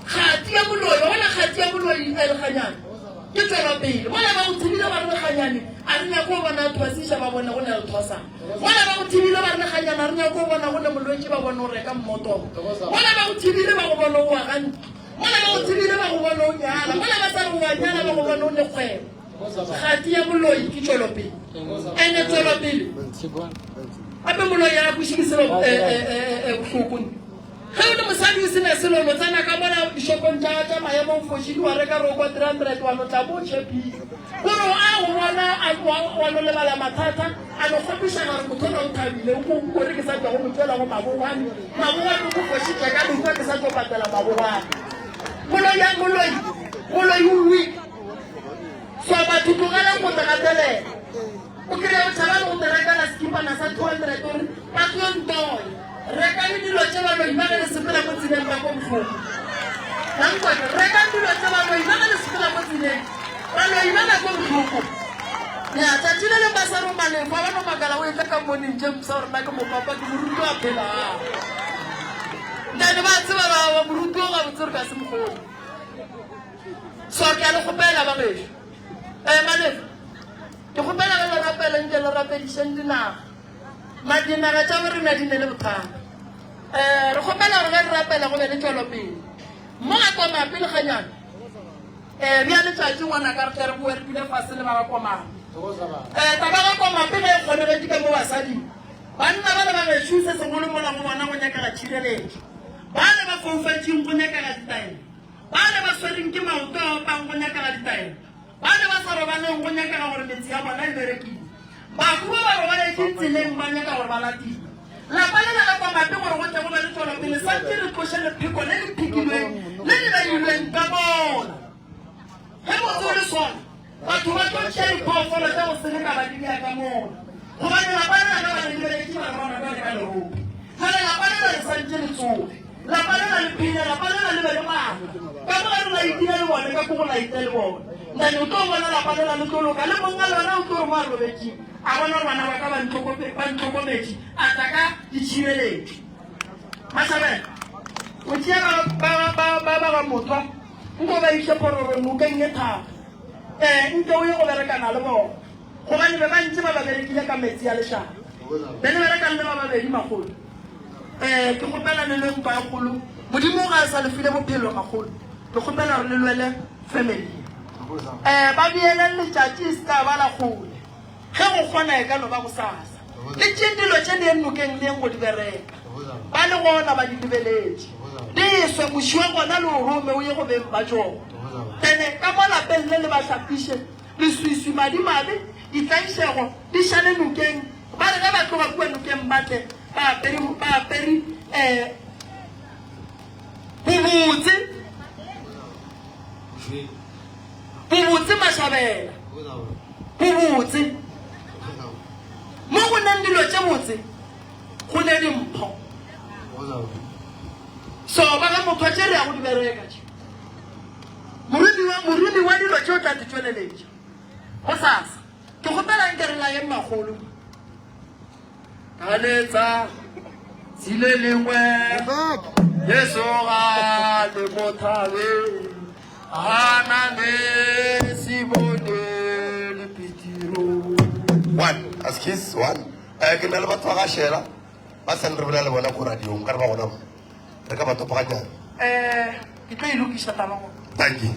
Kgati ya moloi, wa bona kgati ya moloi e lekganyane ke tšwelopele. Mola ba go thibile ba re lekganyane a re nyake go bona thwasiša ba bone go ne le thwasang. Mola ba go thibile ba re lekganyane a re nyake go bona go ne molwetši ba bone o reka mmotoro. Mola ba go thibile ba go bone o aga ntlo. Mola ba go thibile ba go bone o nyala. Mola ba sa re o a nyala ba go bone o ne kgwebo. Kgati ya moloi ke tšwelopele. Ene tšwelopele. Gape moloi a kweše ke selo bohloko. Ge o le mosadi o se na selo, no tsena ka mola dishopong tša tša maemo o fošile wa reka roko 300 wa no tla mo tšhepile. Gore o a go bona a wa wa no lebala mathata a no kgopišana gore motho ona o thabile o ko kore ke sa tšwa go mo tšwela go mabogwane. Mabogwane o mo fošitše ka lehufa ke sa tšo patela mabogwane. Moloi ya moloi moloi o weak. So batho tlogelang go te gatelela. O kry-a o tšhaba le go te rekela sekipana sa 200 o re ba tlo ntoya. Rekang dilo tše baloi ba ge le sepela mo tseleng ba ko bohloko. Lankwane, rekang dilo tše baloi ba ge le sepela mo tseleng. Baloi ba ba ko bohloko. Ya, tšatši le leng ba sa roma lefa ba no makala o etla ka morning tše mpsha gore nna ke mopapa ke moruti wa phelang. Ntane ba tseba ba ba moruti o gabotse re ka se mogolo. So ke a le kgopela ba gešo. Eh Malefa, ke kgopela ge le rapela nke le rapedišeng dinaga. Ma dinaga tša bo rena di ne le bothata. Eh re kgopela gore ge re rapela go be le tšwelopele. Mo ga Komape le Ganyane. Eh bja letšatši ngwana ka re tle re boe re dule fase le ba ga Komape. Eh taba ga Komape ge e kgonegetše ka mo basading. Banna ba le ba gešo se segolo mola go bona go nyakega tšhireletšo. Ba le ba foufetšeng go nyakega ditaelo. Ba le ba swereng ke maoto a opang go nyakega ditaelo. Ba le ba sa robaleng go nyakega gore metse ya bona e berekiwe. Bahu ba ba robaletšeng tseleng ba nyaka gore ba latiwe. Lapa le la ga Kwamape gore go tle go be le tšwelopele santše re tloše lepheko le le phekilweng le le beilweng ka mola. Ge motse o le sona, batho ba tlo tšea diphoofolo tša go seleka ba di bea ka mola. Gobane lapa lela ge ba le lebeletše ba re bona bjale ka lerope. Jwale lapa lela le santše le tsoge. Lapa lela le phele, lapa lela le be le maatla. Ka mo ge re laitile le bone, ka ko go laite le bone. Then o tlo bona lapa lela le tlo loka, le monga lona o tlo re mo a robetšeng, a bona gore bana ba ka ba ba ntlhokometše, a tla ka ditšhireletšo. Mashabela, o tšea ba ba ba ba ba ga mothwa, nko ba iše phororo nokeng e thata. Eh, nke o ye go berekana le bona. Gobane be ba ntše ba ba berekile ka metsi a lešaba. Be le berekang le ba babedi makgolo. Eh, ke kgopela le lwe ntwa e kgolo. Modimo ga a sa le file bophelo makgolo. Ke kgopela gore le lwele family. Eh, ba beeleng letšatši e se ka ba la kgole. Ge go kgona e ka no ba gosasa. Le tšeeng dilo tše le yeng nokeng le yeng go di bereka. Ba le gona ba di lebeletše. Di swe, moši wa gona le o rome o ye go beng ba tšona. Ene ka mo lapeng le le ba hlapiše leswiswi, madimabe, ditlaišego di šale nokeng. Ba re ge ba tloga kua nokeng ba tle ba apere, ba apere um bobotse, bobotse mašabela, bobotse. Mo go neng dilo tše botse go ne dimpho. So ba ga motho tše re ya go di bereka tše. Morumi wa, morumi wa dilo tše o tla di tšweleletša gosasa. Ke kgopela nke re layeng makgolo. Ka letsa tsi le lengwe Jesu ga le mo thabeng a na le Simone le Petro. One, askies, one. Eh, ke na le batho ba ga Shela ba sa re bolela le bona ko radiong ka re ba gona mo. Re ka ba topaganyana. Eh, ke tlo e lokiša taba go. Thank you.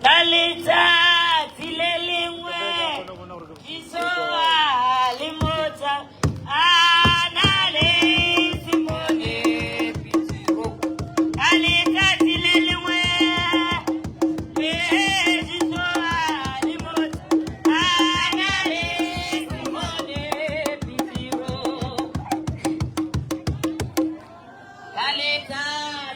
Ka letsatsi le lengwe Jesu a le motsa a na le Simone Petro. Ka letsatsi le lengwe Jesu a le motsa a na le Simone Petro. Ka letsatsi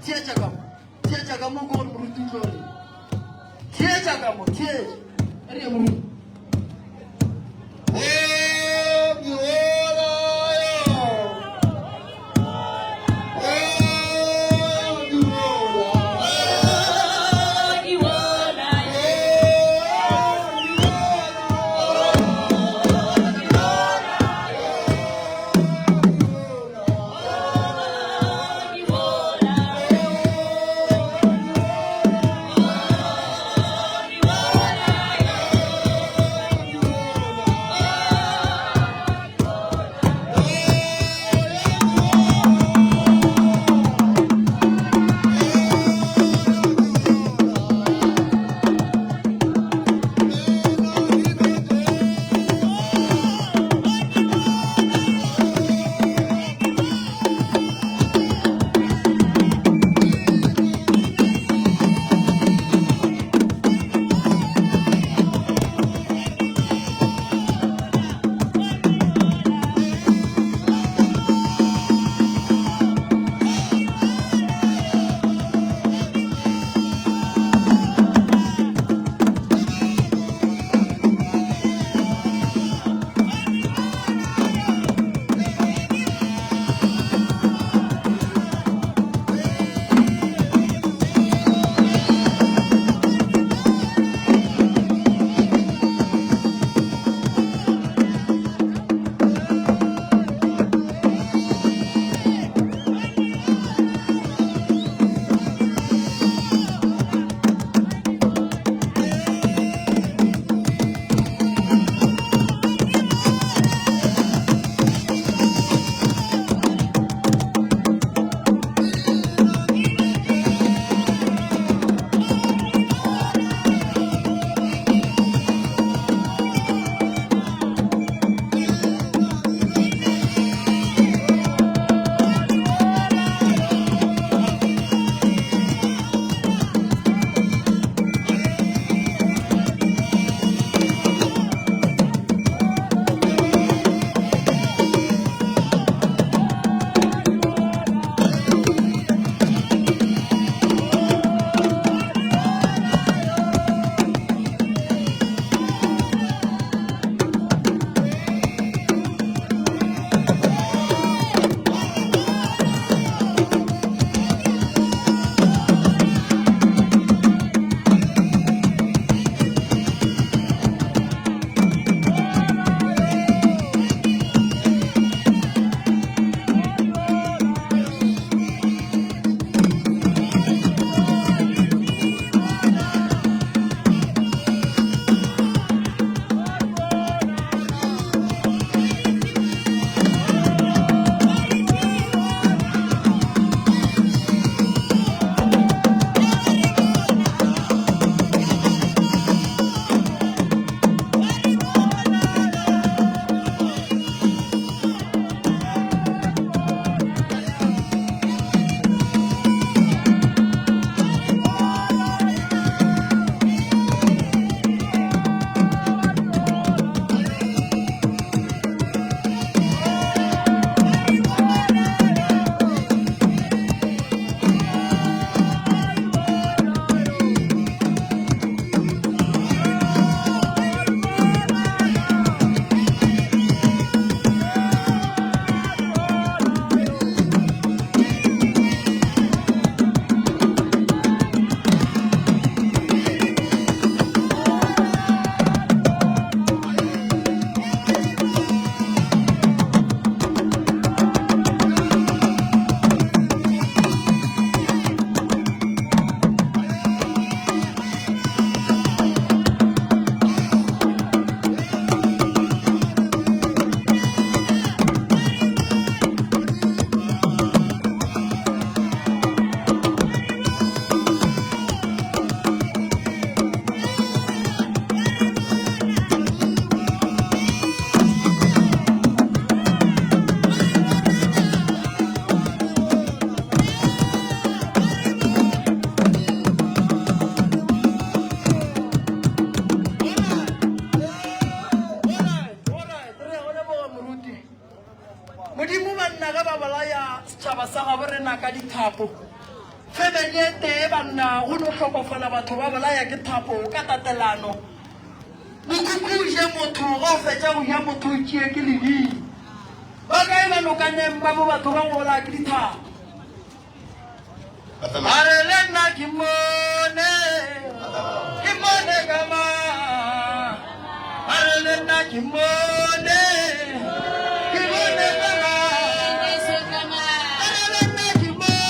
Theetša ka mo, theetša ka mo ke gore moruti o tlo reng. Theetša ka mo, theetša. A re ye moruti. le tee banna go no hlokofala batho ba bolaya ke thapo ka tatelano. Mokhukhu o je motho ge o fetša go ja motho o tšee ke ledimo. Ba kae ba nokaneng ba bo batho ba go bolaya ke dithapo. A re le nna ke mmone, ke mmone ka ma. A re le nna ke mmone, ke bone ka ma. A re le nna ke mmone.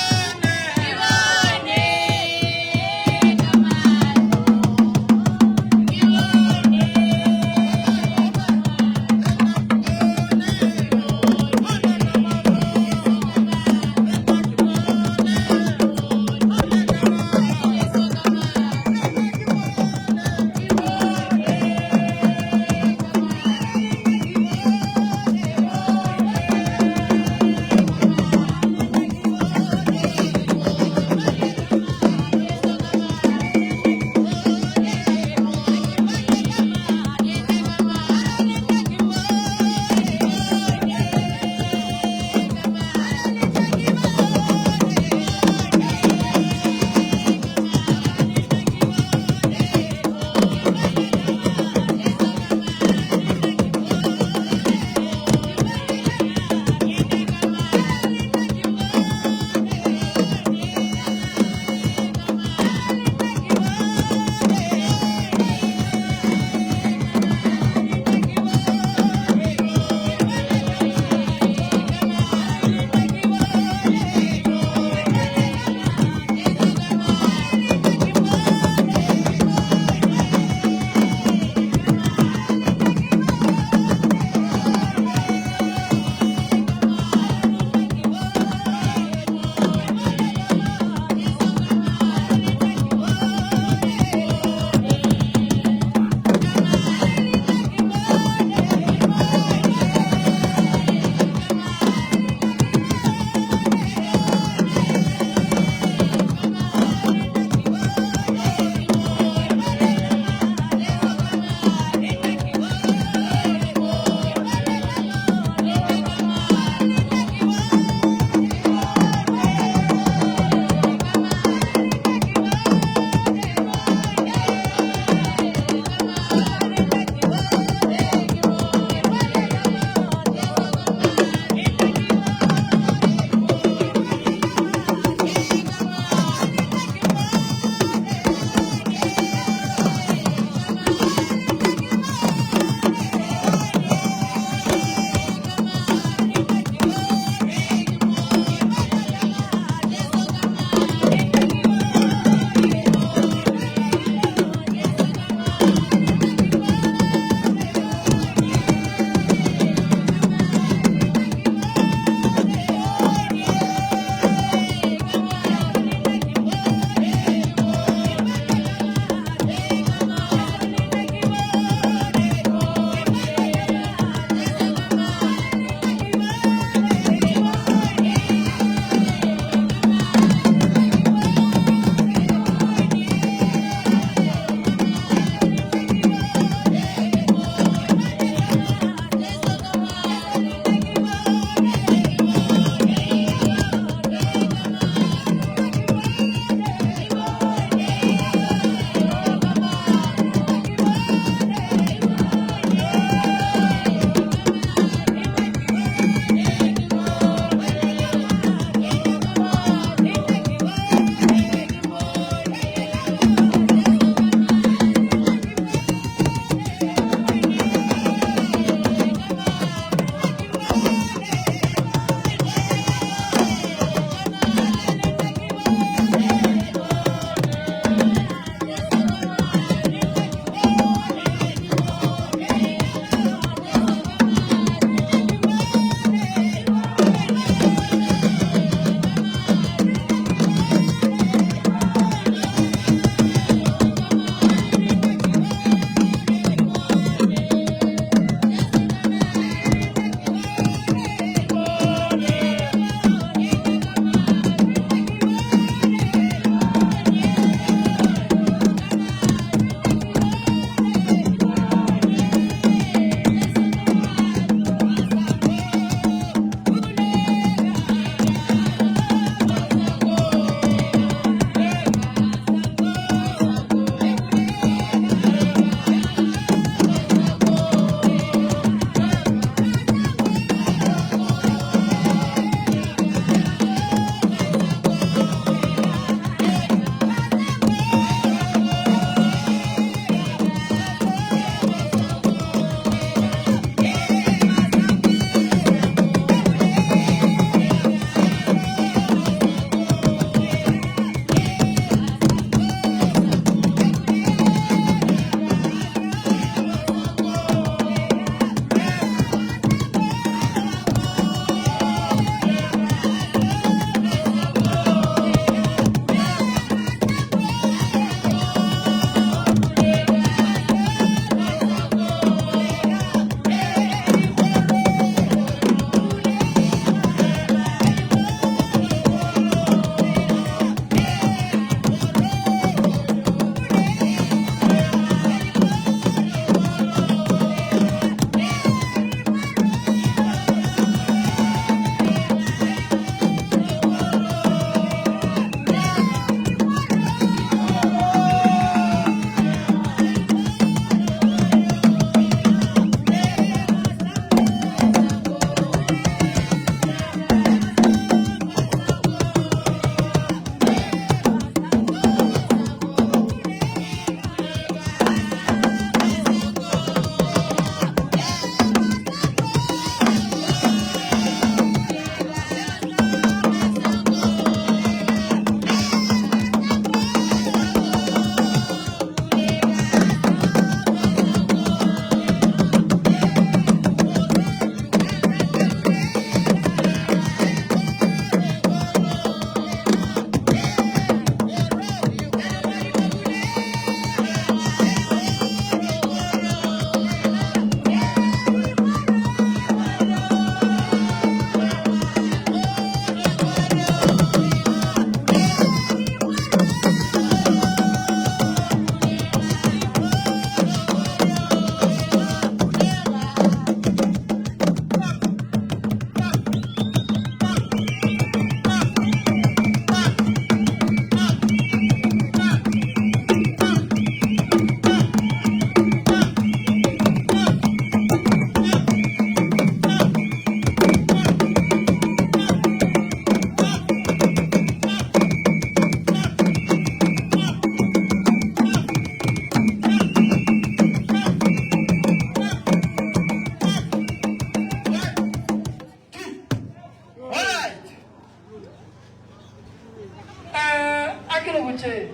mpotšeng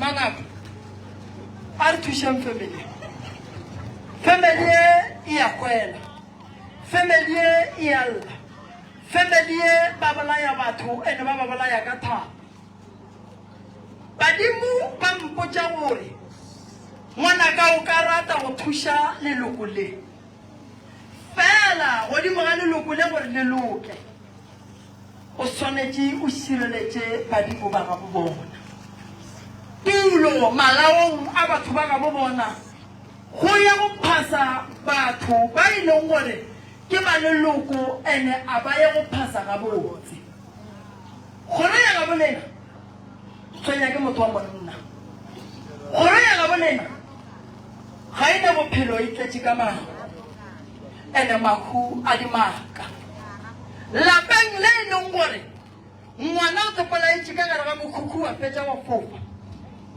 mangaka a re thušeng family family e e ya kwela family e e ya lla family e ba bolaya batho ene ba ba bolaya ka thapo Badimo ba mpotša gore, Ngwanaka o ka rata go thuša leloko le. Fela godimo ga leloko le gore le loke, o swanetše o šireletše badimo ba gabo bona. Tulo malaong a batho ba gabo bona go ya go phasa batho ba e leng gore ke ba leloko ene a ba ye go phasa gabotse. Kgoro ya gabo lena tshwenya ke motho wa monna. Kgoro ya gabo lena ga e na bophelo e tletše ka mahu ene mahu a dimaka. Lapeng le e leng gore ngwana o tepolaetše ka gare ga mokhukhu wa fetša wa fofa.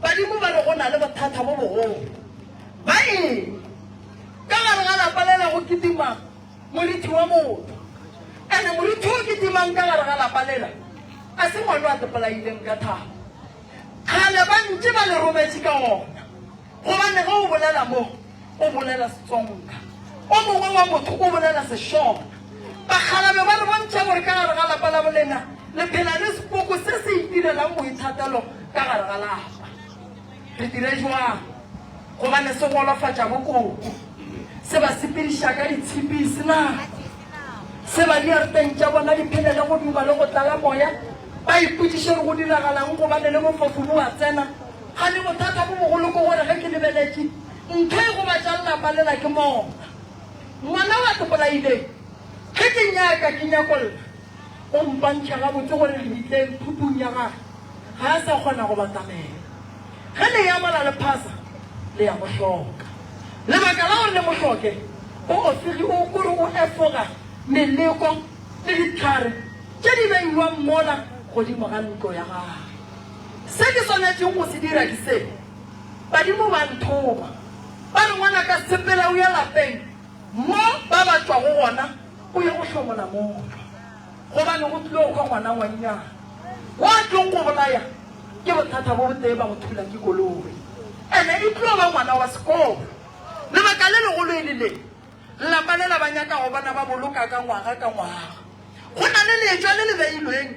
Badimo ba re go na le bothata bo bogolo. Ba eng? Ka gare ga lapa lela go kitima Morithi wa motho. Ene morithi o kitimang ka gare ga lapa lela a se ngwana a tepolaileng ka thapo. Kgale ba ntše ba le robetše ka ona. Gobane ge o bolela mo, o bolela Setsonga. O mongwe wa motho o bolela Seshona. Bakgalabje ba re bontšha gore ka gare ga lapa la bolena le phela le sepoko se se itirelang boithatelo ka gare ga lapa. Re dire jwang? Gobane se golofatša bokoko, se ba sepediša ka ditshipi se nako, se ba diarteng tša bona di phelele go duma le go tlala moya, ba ipotšiše gore go diragalang gobane le bofofu bo a tsena. Gane bothata bo bogolo ke gore ge ke lebeletše, ntho e gobatšang lapa lela ke mona. Ngwana wa ke bolaileng, ge ke nyaka ke nyakolla, o mpantšha gabotse gore lebitleng phupung ya gage ga a sa kgona go batamela. Ge le ya mola le phasa, le ya mo hloka. Lebaka la gore le mo hloke, o ofegi o kore o efoga meleko le dihlare tše di beiwang mola godimo ga ntlo ya gagwe. Se ke swanetšeng go se dira ke se, Badimo ba nthoma, ba re, Ngwanaka, sepela o ye lapeng mo ba ba tšwago gona, o ye go hlomola motho. Gobane go tlilo hwa ngwana ngwannyana. Wa tlong go bolaya ke bothata bo botee ba go thula ke koloi. Ene e tlo ba ngwana wa sekolo. Lebaka le legolo e le le, lapa lela ba nyaka go bona ba boloka ka ngwaga ka ngwaga. Go na le letšwa le le beilweng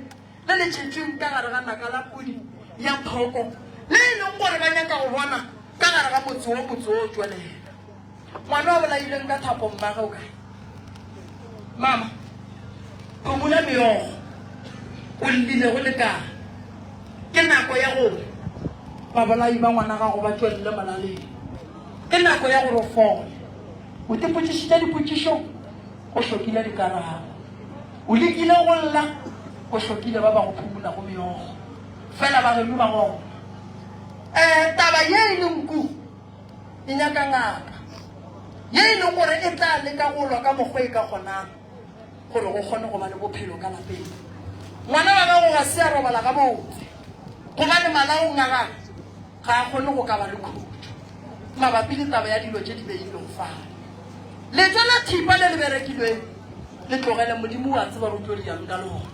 le le tšhetšweng ka gare ga naka la pudi ya phoko le e leng gore ba nyaka go bona ka gare ga motse wo motse wo o tšwelela. Ngwana o bolailweng ka thapo mmage o kae? Mama, phumula meokgo. O llile go lekana. Ke nako ya gore babolai ba ngwana gago ba tšwelele molaleng. Ke nako ya gore o fole. O tipotšišitše dipotšišo, o hlokile dikarabo. O lekile go lla, o hlokile ba ba go phumulago meokgo. Fela ba geno ba gona. Um taba ye e le nku E nyaka ngaka ye e leng gore e tla leka go lwa ka mokgwa e ka kgonang gore go kgone go ba le bophelo ka lapeng. Ngwana wa gago ga se a robala gabotse gobane malaong a gagwe ga a kgone go ka ba le khutšo mabapi le taba ya dilo tše di beilwego fale. Letšwa la thipa le le berekilweng le tlogele, Modimo o a tseba gore o tlo dirang ka lona.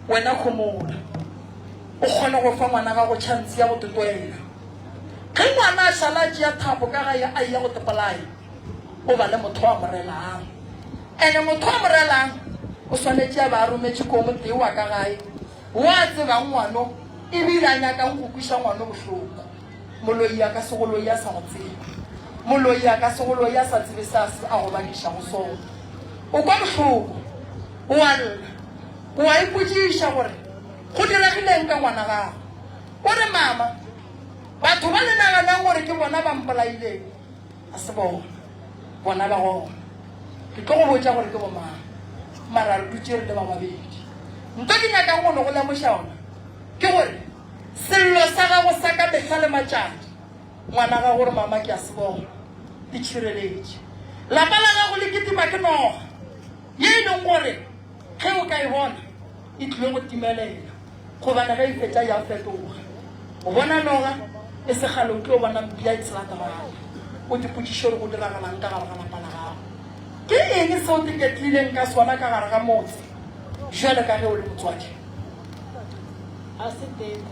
Wena homola, o kgone go fa ngwana gago chance ya go totoela. Ge ngwana a šala a tšea thapo ka gae a eya go tepolaya, o ba le motho a mo relang. Ene motho a mo relang o swanetše a ba a rometše ko motee wa ka gae wo a tsebang ngwano ebile a nyakang go kweša ngwano bohloko. Moloi a ka se go loi a sa go tsebe. Moloi a ka se go loi a sa tsebe se a a go bakišago sona. O kwa bohloko, o a lla, o a ipotšiša gore go diregileng ka ngwana gago. O re, Mama, batho ba le naganang gore ke bona ba mpolaileng, ga se bona. Bona ba gona. Ke tlo go botša gore ke bomang. Mara re dutše re le ba babedi. Nto ke nyakang go no go lemoša yona ke gore sello sa gago sa ka mehla le matšatši, ngwana gago gore mama ke a se bona, itšhireletše. Lapa la gago le kitima ke noga ye e leng gore Ge o ka e bona, e tlile go timelela, gobane ge e fetša ya fetoga. O bona noga, e se kgale o tlo bona mpša e tshela terata. O dipotšiše gore go diragalang ka gare ga lapa la gago. Ke eng seo te ketlileng ka sona ka gare ga motse bjale ka ge o le motswadi? Ga se teko.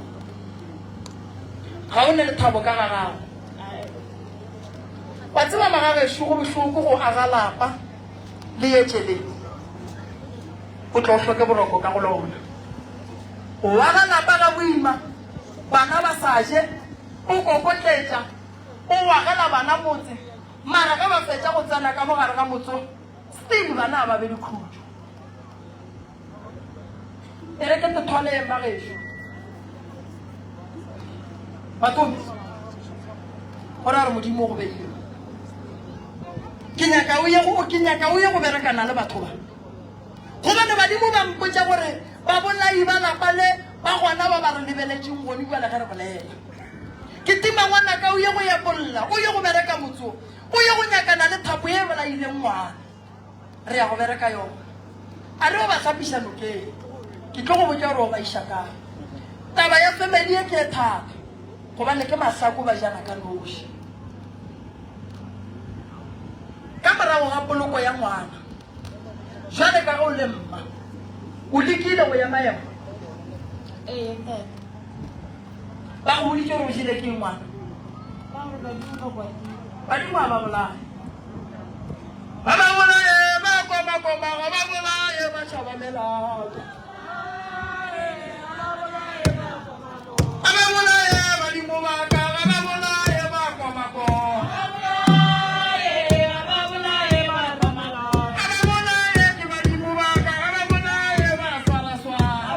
Ga o ne lethabo ka ga gago. Wa tseba magagešo go bohloko go aga lapa le etše le o tlo hloke boroko ka go lona. O aga lapa ga boima, bana ba sa je, o kokotletša, o agela bana motse, mara ge ba fetša go tsena ka mo gare ga motse o, still bana ga ba be le khutšo. E re ke tethwaleng bagešo. Batome, go ra gore Modimo o go beile. Ke nyaka o ye go ke nyaka o ye go berekana le batho ba. Gobane badimo ba mpotša gore babolai ba lapa le ba gona ba ba re lebeletšeng gone bjale ge re bolela. Ke tima ngwanaka o ye go epolla, o ye go bereka motse o, o ye go nyakana le thapo ye e bolaileng ngwana. Re ya go bereka yona. A re o ba hlapiša nokeng. Ke tlo go botša gore o ba iša kae. Taba ya family ye ke e thata gobane ke mahlako ba jana ka noši. Ka morago ga poloko ya ngwana, jwale ka ge o le mma, o lekile go ema ema? Ee, ntate. Ba go boditše gore o jele ke ngwana? Ba gore badimo ba kwatile. Badimo ga ba bolaye. Ba ba bolaye ba komakoma ga ba bolaye ba tšhaba melato. Ga ba bolaye badimo ba ka ga ba bolaye ba komakoma. Ga ba bolaye ke badimo ba ka ga ba bolaye ba swaraswara.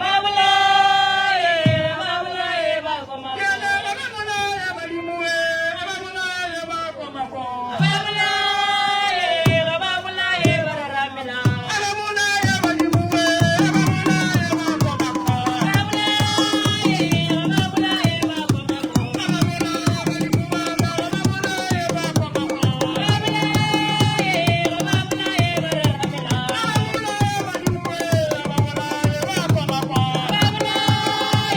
Bjale ga ba bolaye badimo we ga ba bolaye ba komakoma. Ga ba bolaye badimo we ga ba bolaye ba komakoma. Ga ba bolaye badimo ba ka ga ba bolaye ba komakoma. Ga ba bolaye badimo we ga ba bolaye ba komakoma. Ga ba bolaye badimo we ga ba bolaye ba komakoma. Ga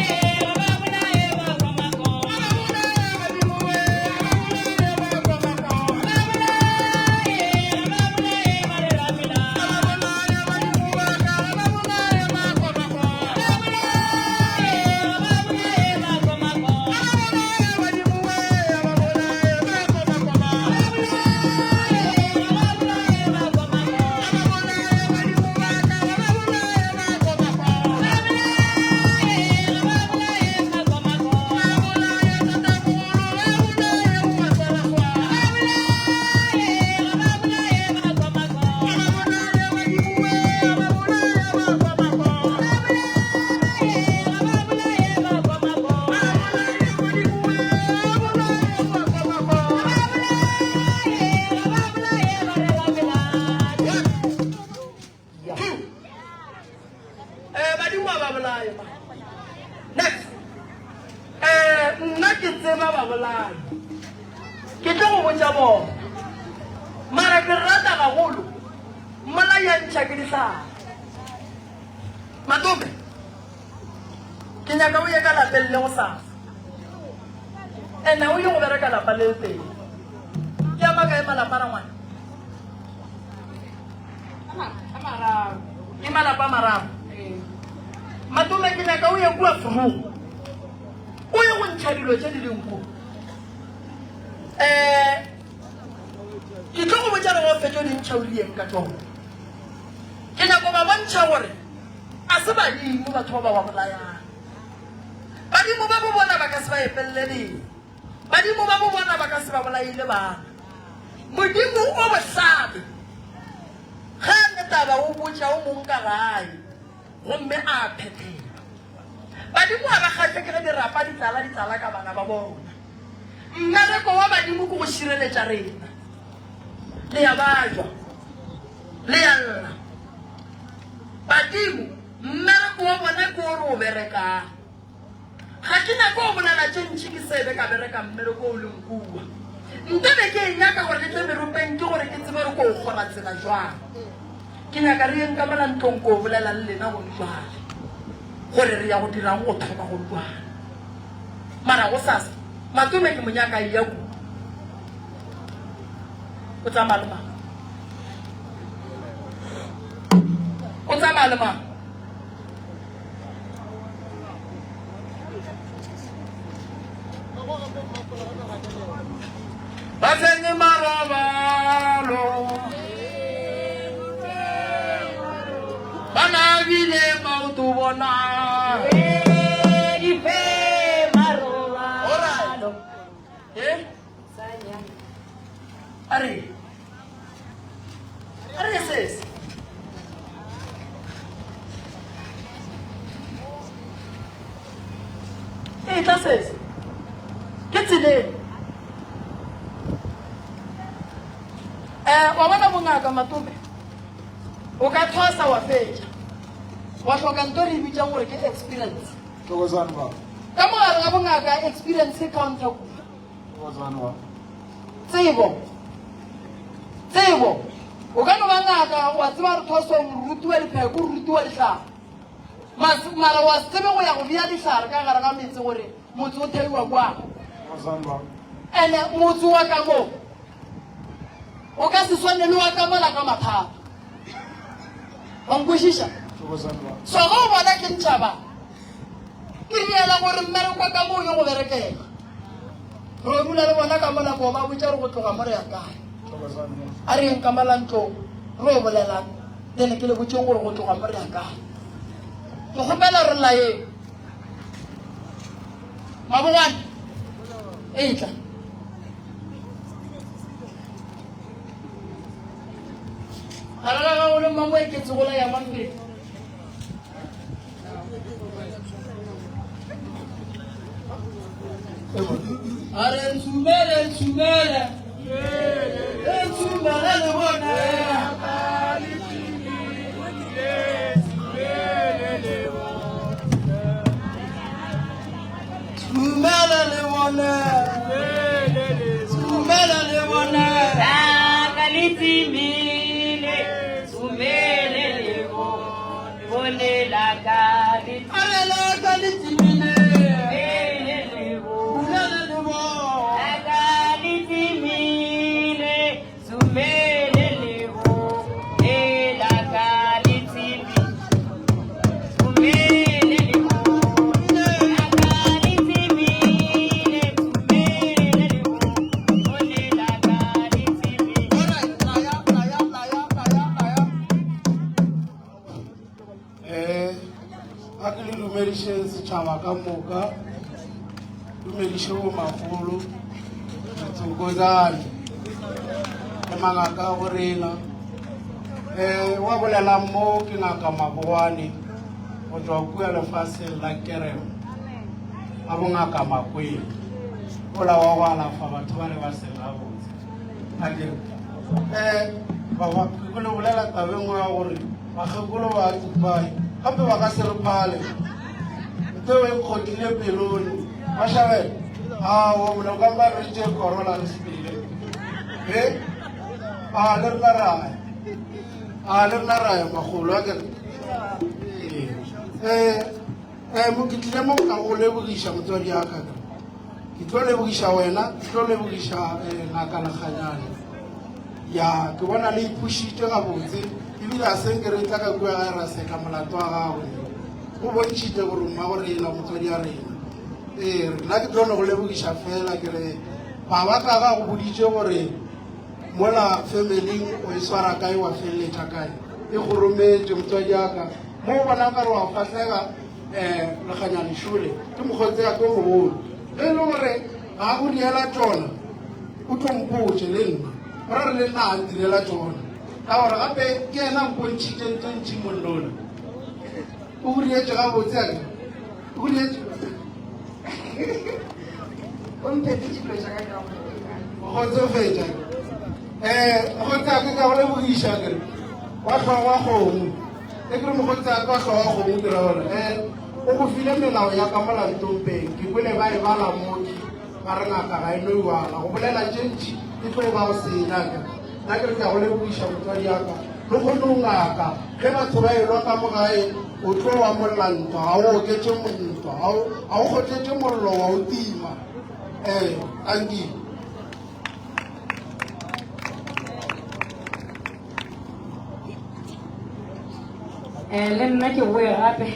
ba bolaye badimo ba ka ga ba bolaye ba komakoma. Ga ba bolaye badimo we ga ba bolaye ba komakoma. Ga ba bolaye badimo ba ka ga ba bolaye ba komakoma. Ba bolaye tatamogolo ba bolaye o a swaraswara. Ga ba bolaye badimo we ga ba bolaye ba komakoma. Ba bolaye badimo we ga bolaye ba komakoma. One, two. Eh, badimo ga ba bolaye ma. Next. Eh, nna ke tseba ba bolaye. Ke tlo go botša bona. Mara ke rata gagolo mmolai a ntšha ke dihlare. Matome, ke nyaka o ye ka lapeng le gosasa. Ena o ye go bereka lapa le teng. Ke a makae malapa rangwane? A mararo. Ke malapa a mararo. Ee. Matome, ke nyaka o ye kua Vroom. O ye go ntšha dilo tše di leng kua. Eh, ke tlo go botša gore o fetše o di ntšha o rieng ka tšona. Ke nyako ba bontšha gore a se badimo batho ba ba ba bolayang. Badimo ba bo bona ba ka se ba epelele beng. Badimo ba bo bona ba ka se ba bolaile bana. Modimo o bohlale. Ge a ne taba o botša o mong ka gae gomme a phethelwa. Badimo ga ba kgahle ke ge dirapa di tlala di tlala ka bana ba bona. Mmereko wa badimo ke go šireletša rena. Le ya bajwa, le ya lla. Badimo mmereko wa bona ke o re o berekang. Ga ke nyake go bolela tše ntši ke se be ka bereka mmereko o leng kua. Nka be ke e nyaka gore ke tle meropeng ke gore ke tsebe gore ko o kgora tsela jwang. Ke nyaka re yeng ka mola ntlong ko bolela le lena gone jwale gore re ya go dirang go thoma gone jwale. Mara gosasa Matome ke mo nyaka a eya kua. O tsamaya le mang? O tsamaya le mang? Ba fenye marobalo. Ba nabile maoto bona. Alright. Eh? A re. A re sese. E tla sese. Ke tseleng. Eh, wa bona bongaka Matome? O ka thwasa wa fetša. Wa hloka nto re e bitsang gore ke experience. Thokozani baba. Ka mogare ga bongaka experience e counter kudu. Thokozani baba. Tsebo. Tsebo. O ka no ba ngaka wa tseba gore thwasong o rutiwa dipheko, o rutiwa dihlare. Mas- Mara wa se tsebe go ya go bea dihlare ka gare ga metse gore motse o theiwa kwang. Thokozani baba. Ene motse wa ka mo o ka se swane le wa ka mola ka mathata. Wa nkwešiša? Thokozani baba. So ge o bona ke ntšha ba, ke riela gore mmereko ka mo o yo go berekega. Re dula le bona ka mola ko ba botša re go tloga mo re ya kae. Thokozani baba. A re yeng ka mola ntlong re o bolelang, then ke le botšeng gore go tloga mo re ya kae. Ke kgopela re layeng. Mabogwane, etla. Gare ga gago le Mmamoeketsi go la ya mang pele? A re ntshumele, ntshumele. Ntshumele le bone. Tshumele le bone. Tshumele le bone. Laka le timile, tshumele le bone, bone laka le A re laka le timile. timele le bone. Tshumele le bone. Laka le timile, tshumele le bone, laka le timile, tshumele le bone. Laka le timile, tshumele le bone, laka le timile. Alright, laya, laya, laya, laya, laya. Eh, a ke le dumedišeng setšhaba ka moka, dumediše bomagolo, ditsokozane le mangaka a go rena. Eh, wa bolelang mo ke ngaka Maboane go tšwa kua lefaseng la Kerema a bongaka Makweng, ola wa go alafa batho ba le ba seng gabotse. A ke re, eh, baba, ke le bolela taba e nngwe ya gore bakgekolo ba Dubai gape ba ka se re phale. Ntho e nkgotlile pelong. Mashabela, aowa mona o ka mpa re tšee Corolla re sepele. He? A le rena ra ya. A le rena ra ya makgolo a ke re. Ee. Eh, eh, mo ke tlile mo ka go lebogiša motswadi ya ka. Ke tlo lebogiša wena, ke tlo lebogiša eh, ngaka Lekganyane. Ya, ke bona le ipušitše gabotse ebile a se nke re tla ka kua gae ra seka molato wa gagwe. O bontšhitše gore mmago rena, motswadi ya rena. Ee, nna ke tlo no go lebogiša fela ke re baba ka ga go boditše gore mola familing o e swara kae wa feleletša kae. E go rometše motswadi ya ka. Mo o bonang ka re wa fahlega um Lekganyane šole ke mokgotsi ya ke o mogolo. Ge e le gore ga a go diela tšona o tlo mpotše le nna go ra re le nna a ntirela tšona ka gore gape ke yena a mpontšhitše ntho ntši monnona. O go dietše gabotse a ke o go dietše O mphetše dilo tša ka ka moka. O kgotsofetša um mokgotsi a ke ka go lebogiša kere wa hlogo wa kgomo e kere mokgotsi a ka wa hlogo wa kgomo ke ra gore um o go file melao ya ka molantompeng ke kwele ba e bala mooki ba re ngaka ga e no iwala go bolela tše ntši e tlo ba go senya ka nna ke re ke a go lebogiša motswadi ya ka le kgone o ngaka ge batho ba elwa ka mo gae o tlo wa molla ntwa ga o oketše ntwa ga o kgotletše mollo wa o tima ee tanki Eh, le nna ke boe gape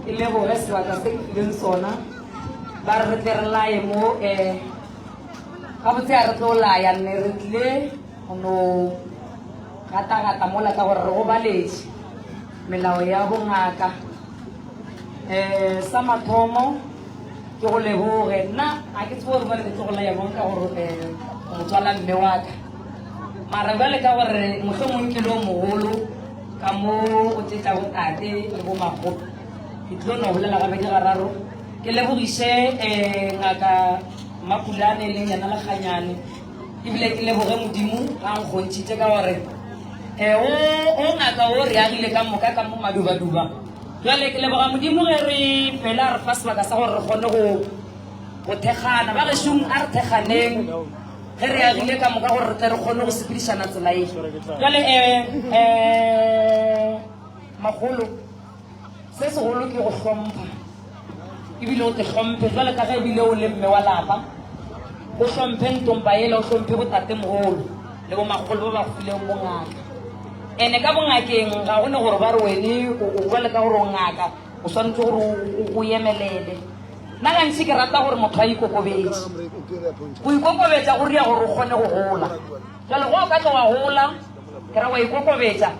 ke leboge sebaka se ke fileng sona. Ba re re tle re laye mo um gabotse a re tlo laya nne re tlile go no gatagata mola ka gore re gobaletše melao ya bongaka. Um sa mathomo ke go leboge nna ga ke tsebe gore bjale ke tlo go laya bjang ka gore um o motswala mme wa ka. Mara bjale ka gore mohlomong ke le o mogolo ka mo o tše tša botate le bomakgolo ke tlo no bolela gabedi gararo. Ke lebogiše um ngaka Mapulane e leng yena Lekganyane ebile ke leboge Modimo ga nkgontšhitše ka gore um o ngaka o re agile ka moka ka mo madubaduba. Jwale ke leboga Modimo ge re fela re fa sebaka sa gore re kgone go go thekgana. Ba gešong a re thekganeng ge re agile ka moka gore re tle re kgone go sepedišana tsela e. Jwale um um makgolo Se segolo ke go hlompha, ebile o te hlomphe jwale ka ge ebile o le mme wa lapa. O hlomphe ntompa yela, o hlomphe botatemogolo le bomakgolo ba ba go fileng bongaka. Ene ka bongakeng ga go ne gore ba re wene o jwale ka gore o ngaka o swanetše gore o emelele. Nna gantši ke rata gore motho a ikokobetše. Go ikokobetša go ria gore o kgone go gola. Jwale ge o ka tlo wa gola, ke ra wa ikokobetša,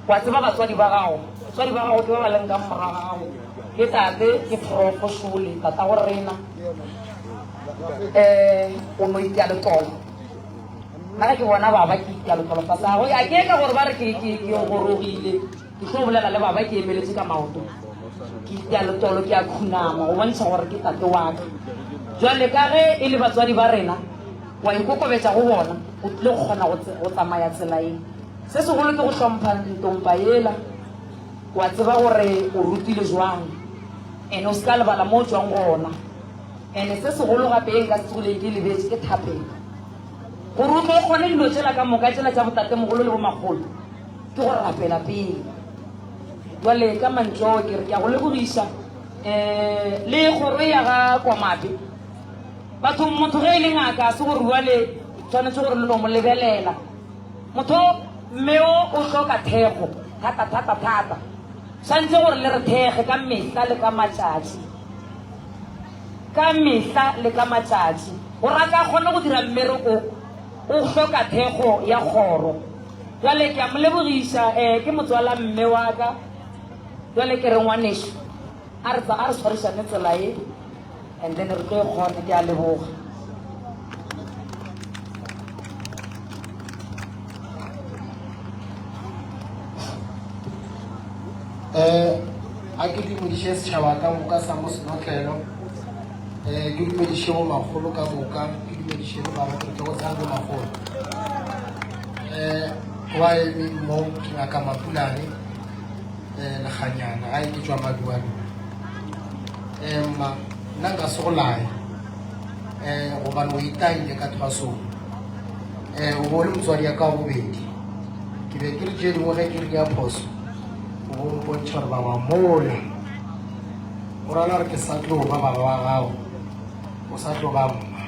Wa tseba batswadi ba gago. Batswadi ba gago ke ba ba leng ka morago ga gago. Ke tate, ke profo šole, tatago rena. Um, o no itia letolo. Nna ge ke bona baba ke itia letolo fase. A go a ke ka gore ba re ke ke ke gorogile. Ke tlo bolela le baba ke emeletse ka maoto. Ke itia letolo ke a khunama go bontšha gore ke tate wa ka. Jwale ka ge e le batswadi ba rena, wa ikokobetša go bona, o tlile go kgona go tsamaya tsela e. Se segolo ke go hlompha ntompa yela, wa tseba gore o rutilwe jwang, ene o se ka lebala mo o tšwang gona. Ene se segolo gape ye nka se tsogileng ke e lebetše ke thapelo. Gore o tlo o kgone dilo tšela ka moka tšela tša botatemogolo le bomakgolo, ke go rapela pele. Jwale ka mantšu ao ke re ke a go lebogiša um le kgoro e ya ga Kwamape. Bathong motho ge e le ngaka a se gore jwale tshwanetse gore le no mo lebelela. Motho mme o o hloka thekgo thata thata thata. Swantse gore le re thekge ka mehla le ka matšatši. Ka mehla le ka matšatši. Gore a tla kgone go dira mmereko o hloka thekgo ya kgoro. Jwale ke a mo lebogiša eh, ke motswala mme wa ka. Jwale ke re ngwanešu a re a re tshwarišane tsela e. And then re tlo e kgona, ke a leboga. Eh, a ke dumediše setšhaba ka moka sa mo senotlelo um ke dumediše bo makgolo ka moka ke dumediše le baba ke go tsaya bo makgolo um wa eme mo ke ngaka mapulane um lekganyana ga e ke tšwa maduadua um mma nna nka se go laye um gobane o itaile ka thwasong um o bo o le motswadi ya ka wa bobedi ke be ke re tše dingwe ge ke re di a phoso o bo mpontšha gore baba mola o rala gore ke sa tlo ba baba wa gago o sa tlo ba mma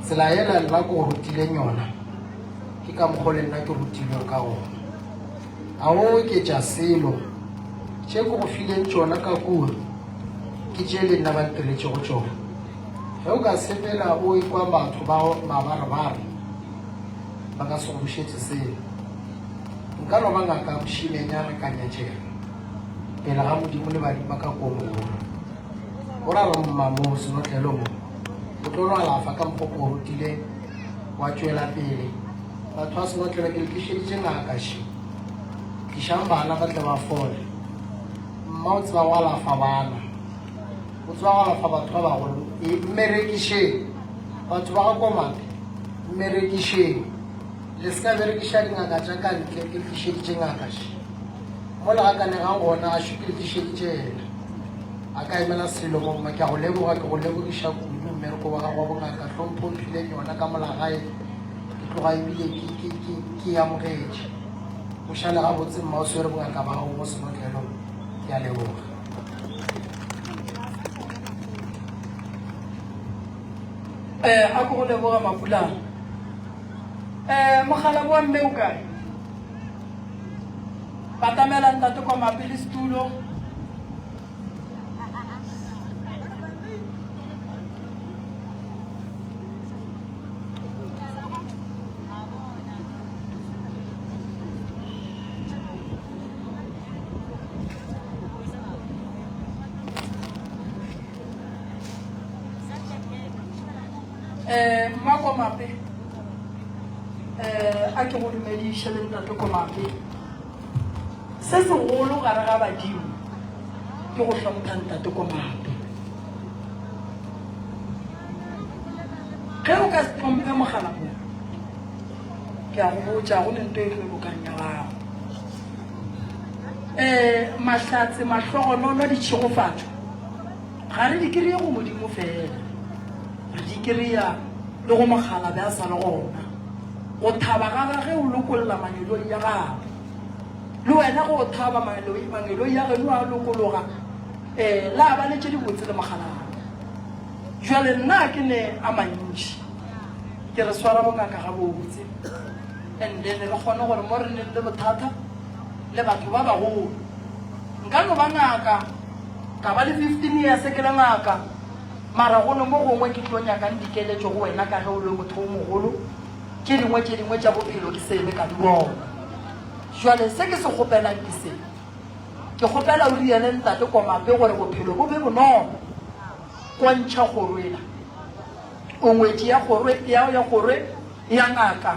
tsela ela nna ko go rutileng yona ke ka mokgwa le nna ke rutilweng ka gona A o oketša selo? Tše ke go fileng tšona ka kua ke tše le nna ba ntiretšego tšona. Ge o ka sepela o ekwa batho ba mabarebare, ba ka se go bušetše selo. Nka no ba ngaka ya mošimenyana ka nyatšega pele ga Modimo le badimo ba ka kua mogolo. O ra re mma mo senotlelo mo, o tlo no alafa ka mokgo ke go rutileng, wa tšwela pele. Batho ba senotlelo ke le tlišeditše ngaka še. Tlišang bana ba tle ba fole. Mma o tseba go alafa bana. O tseba go alafa batho ba bagolo. E, mmerekišeng. Batho ba ga Komate, mmerekišeng. Le se ka berekiša dingaka tša ka ntle, ke le tlišeditše ngaka še. Mo le gakanegang gona, a šo ke le tlišeditše yena. A ka emela selo mo mma, ke a go leboga, ke go lebogiša kudu mmereko wa gago wa bongaka, hlompho o mphileng yona ka molagae. Ke tloga ebile ke, ke, ke, ke e amogetše. O šale gabotse mma o swere bongaka ba gago mo senotlelong. Ke a leboga. Eh, a ko go leboga Mapulana. Eh, mogala wa mme o kae? Batamela ntate kwa mape le setulo. Um Mmakomape, um a ke go dumediše le Ntate Komape. Se segolo gare ga badimo ke go hlompha Ntate Komape. Ge o ka se hlomphe mogala mo, ke a go botša go ne nto e tlo lokang ya gago. Um mahlatse, mahlogonolo, ditšhegofatšo ga re di kry-e go Modimo fela, re di kry-a le go mokgalabje a sa le gona. Go thaba ga gage o lokolla mangeloi a gagwe. Le wena ge o thaba mangeloi, mangeloi a geno a lokologa, um la ba le tše dibotse le mokgalabje. Jwale nna ke ne a mantši, ke re swara bongaka gabotse, and then re kgone gore mo re neng le bothata le batho ba bagolo. Nka no ba ngaka, ka ba le 15 years ke le ngaka, mara go ne mo gongwe ke tlo nyakang dikeletšo go wena ka ge o le motho o mogolo, tše dingwe tše dingwe tša bophelo ke sebe ka di bona. Jwale se ke se kgopelang ke se, ke kgopela o riele Ntate Komape gore bophelo bo be bonolo. Kwantšha kgoro ela. O ngwetši ya kgoro ya ya kgoro ya ngaka.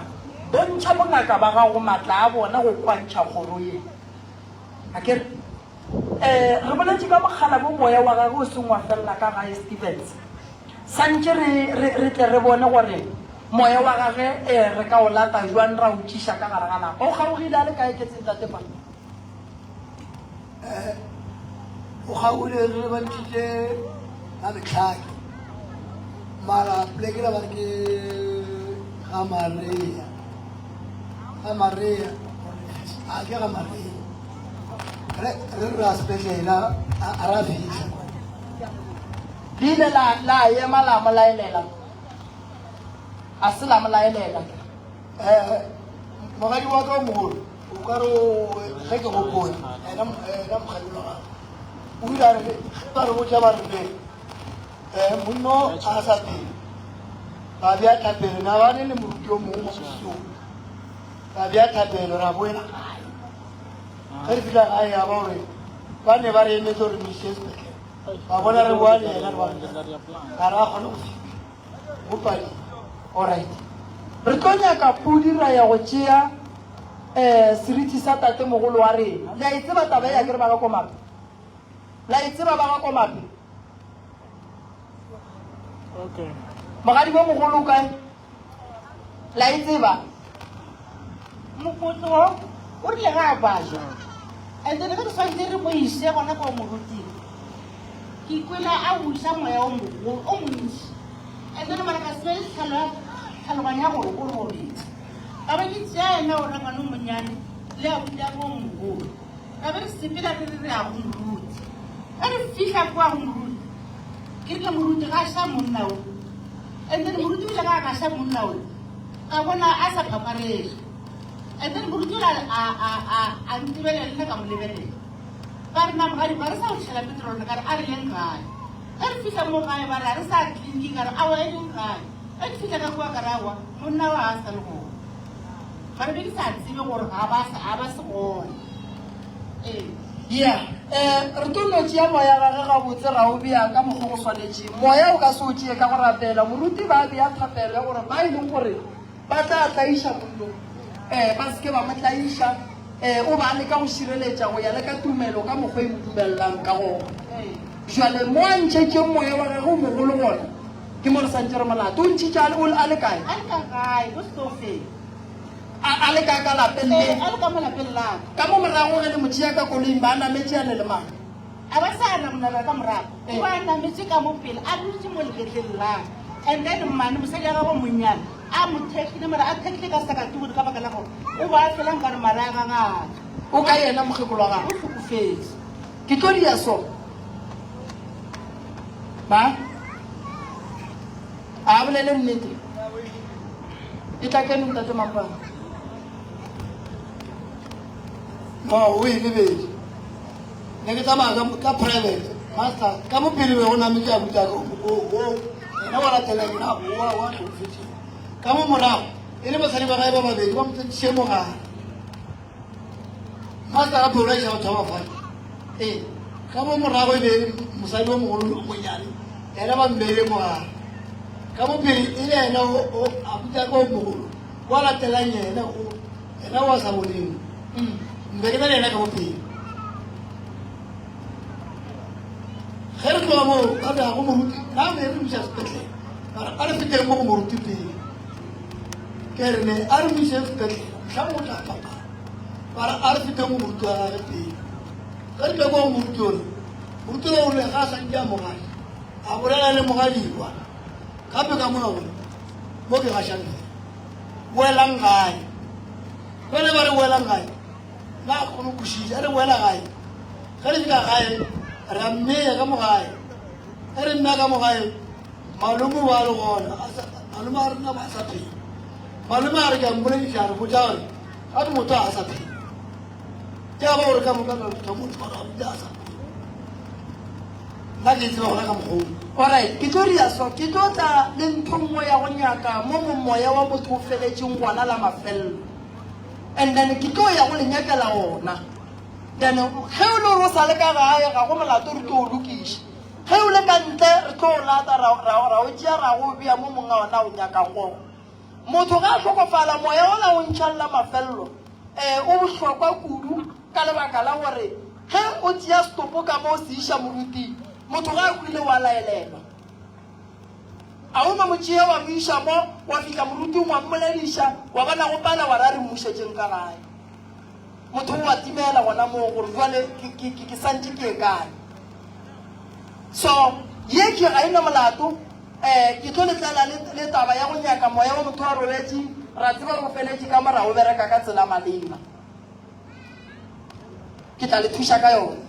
Bontšha bongaka ba gago matla a bona go kwantšha kgoro ye. A ke re, eh, re boletše ka mokgala bo moya wa gagwe o seng wa felela ka gae Stevens. Santše re, re, re tle re bone gore moya wa gage eh, re ka o lata jwang ra o tšiša ka gare ga lapa. O kgaogile a le kae Ketseng Tate fa? Eh, o kgaogile re ba ntšhitše ga letlhake mara poleke la ba re ke ga Maria ga Maria a ke ga Maria re re re a sepetlele a ra fitlha Le ile la, la ema la mo laelela. A se la mo laelela. Eh, mogadi wa ka o mogolo o ka re ge ke gopola ena ena mogadi wa gagwe o ile a re ge ba re botša ba re le um monno a sa phele ba bea thapelo na ba ne le moruti o mongwe mo mosong ba bea thapelo ra boela gae ge re fitlha gae ya ba gore ba ne ba re emetse gore mo ise sepetlele ba bona re boa le ena re ba ga ra kgone go fitlha go padi Alright. Re tlo nyaka pudi ra ya go tšea um seriti sa tate mogolo wa rena. Le a e tseba taba e ya ke re ba ga Komape? Le a e tseba ba ga Komape? Okay. Mogadi bo mogolo o kae? Le a e tseba? Mokotlo wo o rile ga a bajwa and then ge re swanetše re mo ise gona kwa moruting ke kwele a buša moya o mogolo o montši and then mara ka se be le tlhaloganyo ya gore o robetse ka be ke tšea yena o rangwane o monnyane le abuti ya o mogolo ka be re sepela re re re ya go moruti ge re fihla kwa go moruti ke rile moruti ga ša monna o and then moruti o ile ga ga ša monna o ka bona a sa phaparege and then moruti o a a a a ntebelela le nna ka mo lebelela ba re na mogadi ba re sa o tšhela petrol ka re a re leng gae ge re fihla mo gae ba re a re sa tleliniking ka re awa e leng gae ge ke fihla ka kua ka re awa monna wa ga a sa le gona mare be ke sa tsebe gore ga ba ga ba se gona ee Yeah. Eh, re tlo no tšea moya gage gabotse ra o bea ka mokgwa go swanetšeng. Moya o ka se o tšee ka go rapela. Moruti ba bea thapelo ya gore ba e leng gore ba tla tlaiša mollo um ba se ke ba mo tlaiša um o ba leka go šireletša go ya le ka tumelo ka mokgwa e mo dumelelang ka gona. Jwale mo a ntšhetšeng moya wa gagwe o mogolo gona ke mo re santše re molato. O ntšhitše a le, o- a le kae? A le ka gae ko stofeng. A, a le ka ka lapeng le? Ee, a le ka mo lapeng la ka. Ka mo morago ge le mo tšea ka koloing ba nametše a le le mang? A ba sa namela ka morago. Ee. O ba nametše ka mo pele a dutše mo legetleng la ka. And then mmane mosadi ya gagwe o monnyane a mo thekgile mara a thekgile ka sakatuku ka baka la gore o ba fela nkare mara a gagwe. O kae yena mokgekolo wa gago? O hlokofetše. Ke tlo dia so. Ba? A bolele nnete. E tla keno ntate Mampane. No, o e lebetše. Ne ke tsamaya ka, ka private, master, ka mo pele be go nametše a butaka o, o, o, yena wa latela yena wa, wa hlokofetšeng. Ka mo morago, e le basadi ba gae ba babedi ba mo tsentšitše mogare. Master gape o laiša batho ba bafadi. Ee, ka mo morago e be e le mosadi o mogolo le o monyane, yena ba mmeile mogare. Ka bophiri e le yena o abuti a ka o mogolo wa latelang yena o yena wa sa boneng. Mbe ke na le yena ka bophiri. Ge re tloga moo ba re ya go moruti, na be re mo iša sepetlele. Ba re a re feteng mo go moruti pele. Ke re ne a re mo iseng sepetlele, mohlomongwe o tla fapana. Ba re a re feteng go moruti wa gage pele. Ge re tla ko go moruti yola, moruti yola o rile ga a sa ntše a mogadi, a bolela le mogadiwa gape ka mola gore mo ke gašang fela. Boelang gae. Bjale ba re boelang gae. Nna ga ke kgone go kwešiša. A re boela gae. Ge re fihla gae, ra mmeya ka mo gae. Ge re mmeya ka mo gae, malome o a le gona. Malome a rena ba sa phela. Malome a re ke a mmolediša, a re botša gore gape motho a sa phela. Ke a ba gore ka moka re thoma go tshwara gape a sa phela. Nna ke e tseba gona ka mokgwa oo. Alright, ke tlo ria so, ke tlo tla le ntho nngwe ya go nyaka mo mo moya wa motho o feletšeng gona la mafello. And then ke tlo ya go le nyakela ona. Then ge o le gore o sa le ka gae ga go molato re tlo o lokiša. Ge o le ka ntle re tlo o lata ra, ra, ra o tšea ra go bea mo monga ona o nyakang gona. Motho ge a hlokofala moya ola o ntšhang la mafello um o bohlokwa kudu ka lebaka la gore ge o tšea setopo ka mo o se iša moruting motho ge a hwile o a laelelwa. A o no mo tšea wa mo iša mo, wa fihla moruting wa mmolediša, wa bona go pala wa re a re mmušetšeng ka gae. Motho o a timela gona moo gore jwale ke, ke, ke, ke santše ke ye kae. So, ye ke ga e na molato. Um ke tlo le tlela le, le taba ya go nyaka moya wa motho a robetše, ra tseba gore o feletše ka mo ra o bereka ka tsela maleba. Ke tla le thuša ka yona.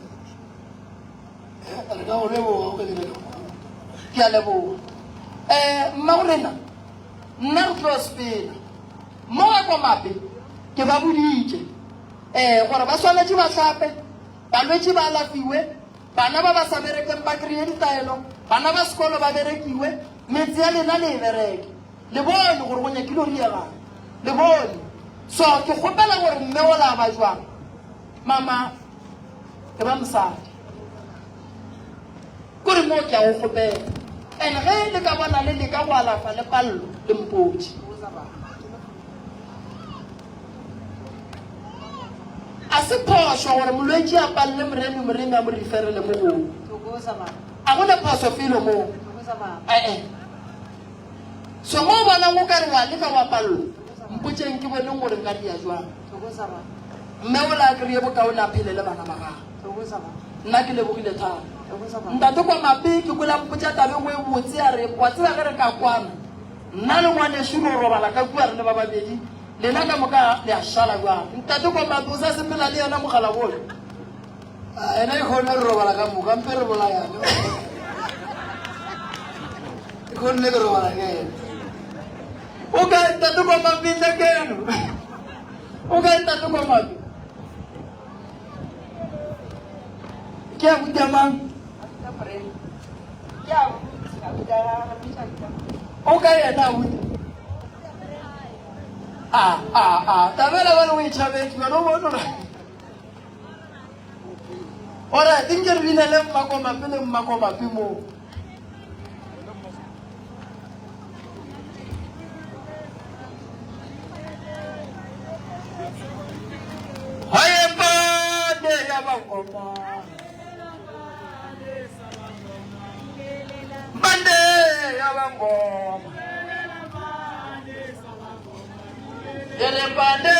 Re ka go leboga o ka dira ka mokgwa. Ke a leboga. Um mmagorena, nna re tlo sepela. Mo ga kwa Mape, ke ba boditše um gore ba swanetše ba hlape, balwetši ba alafiwe, bana ba ba sa berekeng ba kry-e ditaelo, bana ba sekolo ba berekiwe, metse ya lena le e bereke. Le bone gore go nyakile go diegang. Le bone. So ke kgopela gore mme ola a ba jwang? Mama, e ba mosadi. Kore moo ke a go kgopela. And ge le ka bona le leka go alafa le pallo, le mpotše. A se phošo gore molwetši a palle moremi, moremi a mo referele mo gongwe. A go ne phoso felo moo. Eh-eh. So mo o bonang o ka re wa leka wa pallo, mpotšeng ke boneng gore nka dia jwang. Mme ola a kry-e bokaone a phele le bana ba gagwe. Nna ke lebogile thata. Ntate kwa Mape ke kwele a mpotša taba e nngwe e botse a re, wa tseba ge re ka kwana, nna le ngwanešu ro robala ka kua re le ba babedi, lena ka moka le a šala bjang. Ntate kwa Mape o sa sepela le yena mogala wola? A ena e kgonne re robala ka moka mpe re bolayane. E kgonne ke robala ke ena. O kae ntate kwa Mape tla keno? O kae ntate kwa Mape? Ke a buta mang? O kae yena abuti? A a a tabela bale o e tšhabetše wena o bone gore Alright, nke re binele mmakomape le mmakomape moo. Haye ya bangoma. Bande ya bangoma. Yele pande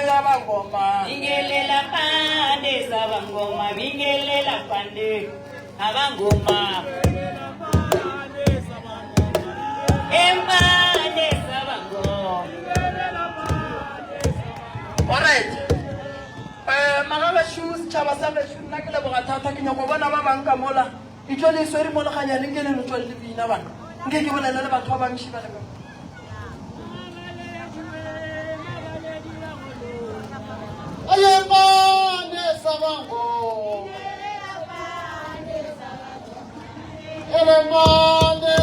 ya bangoma. Bingelela pande sabangoma, bingelela pande abangoma. Empande sabangoma. Alright. Eh magabešu setšhaba sa gešo nna ke leboga thata ke nyako bona ba bang ka mola itlo le swere mo leganyane nke le no tšwa le bina bana nke ke bolele le batho ba bantši ba le ka Ayembane sabango. Elemane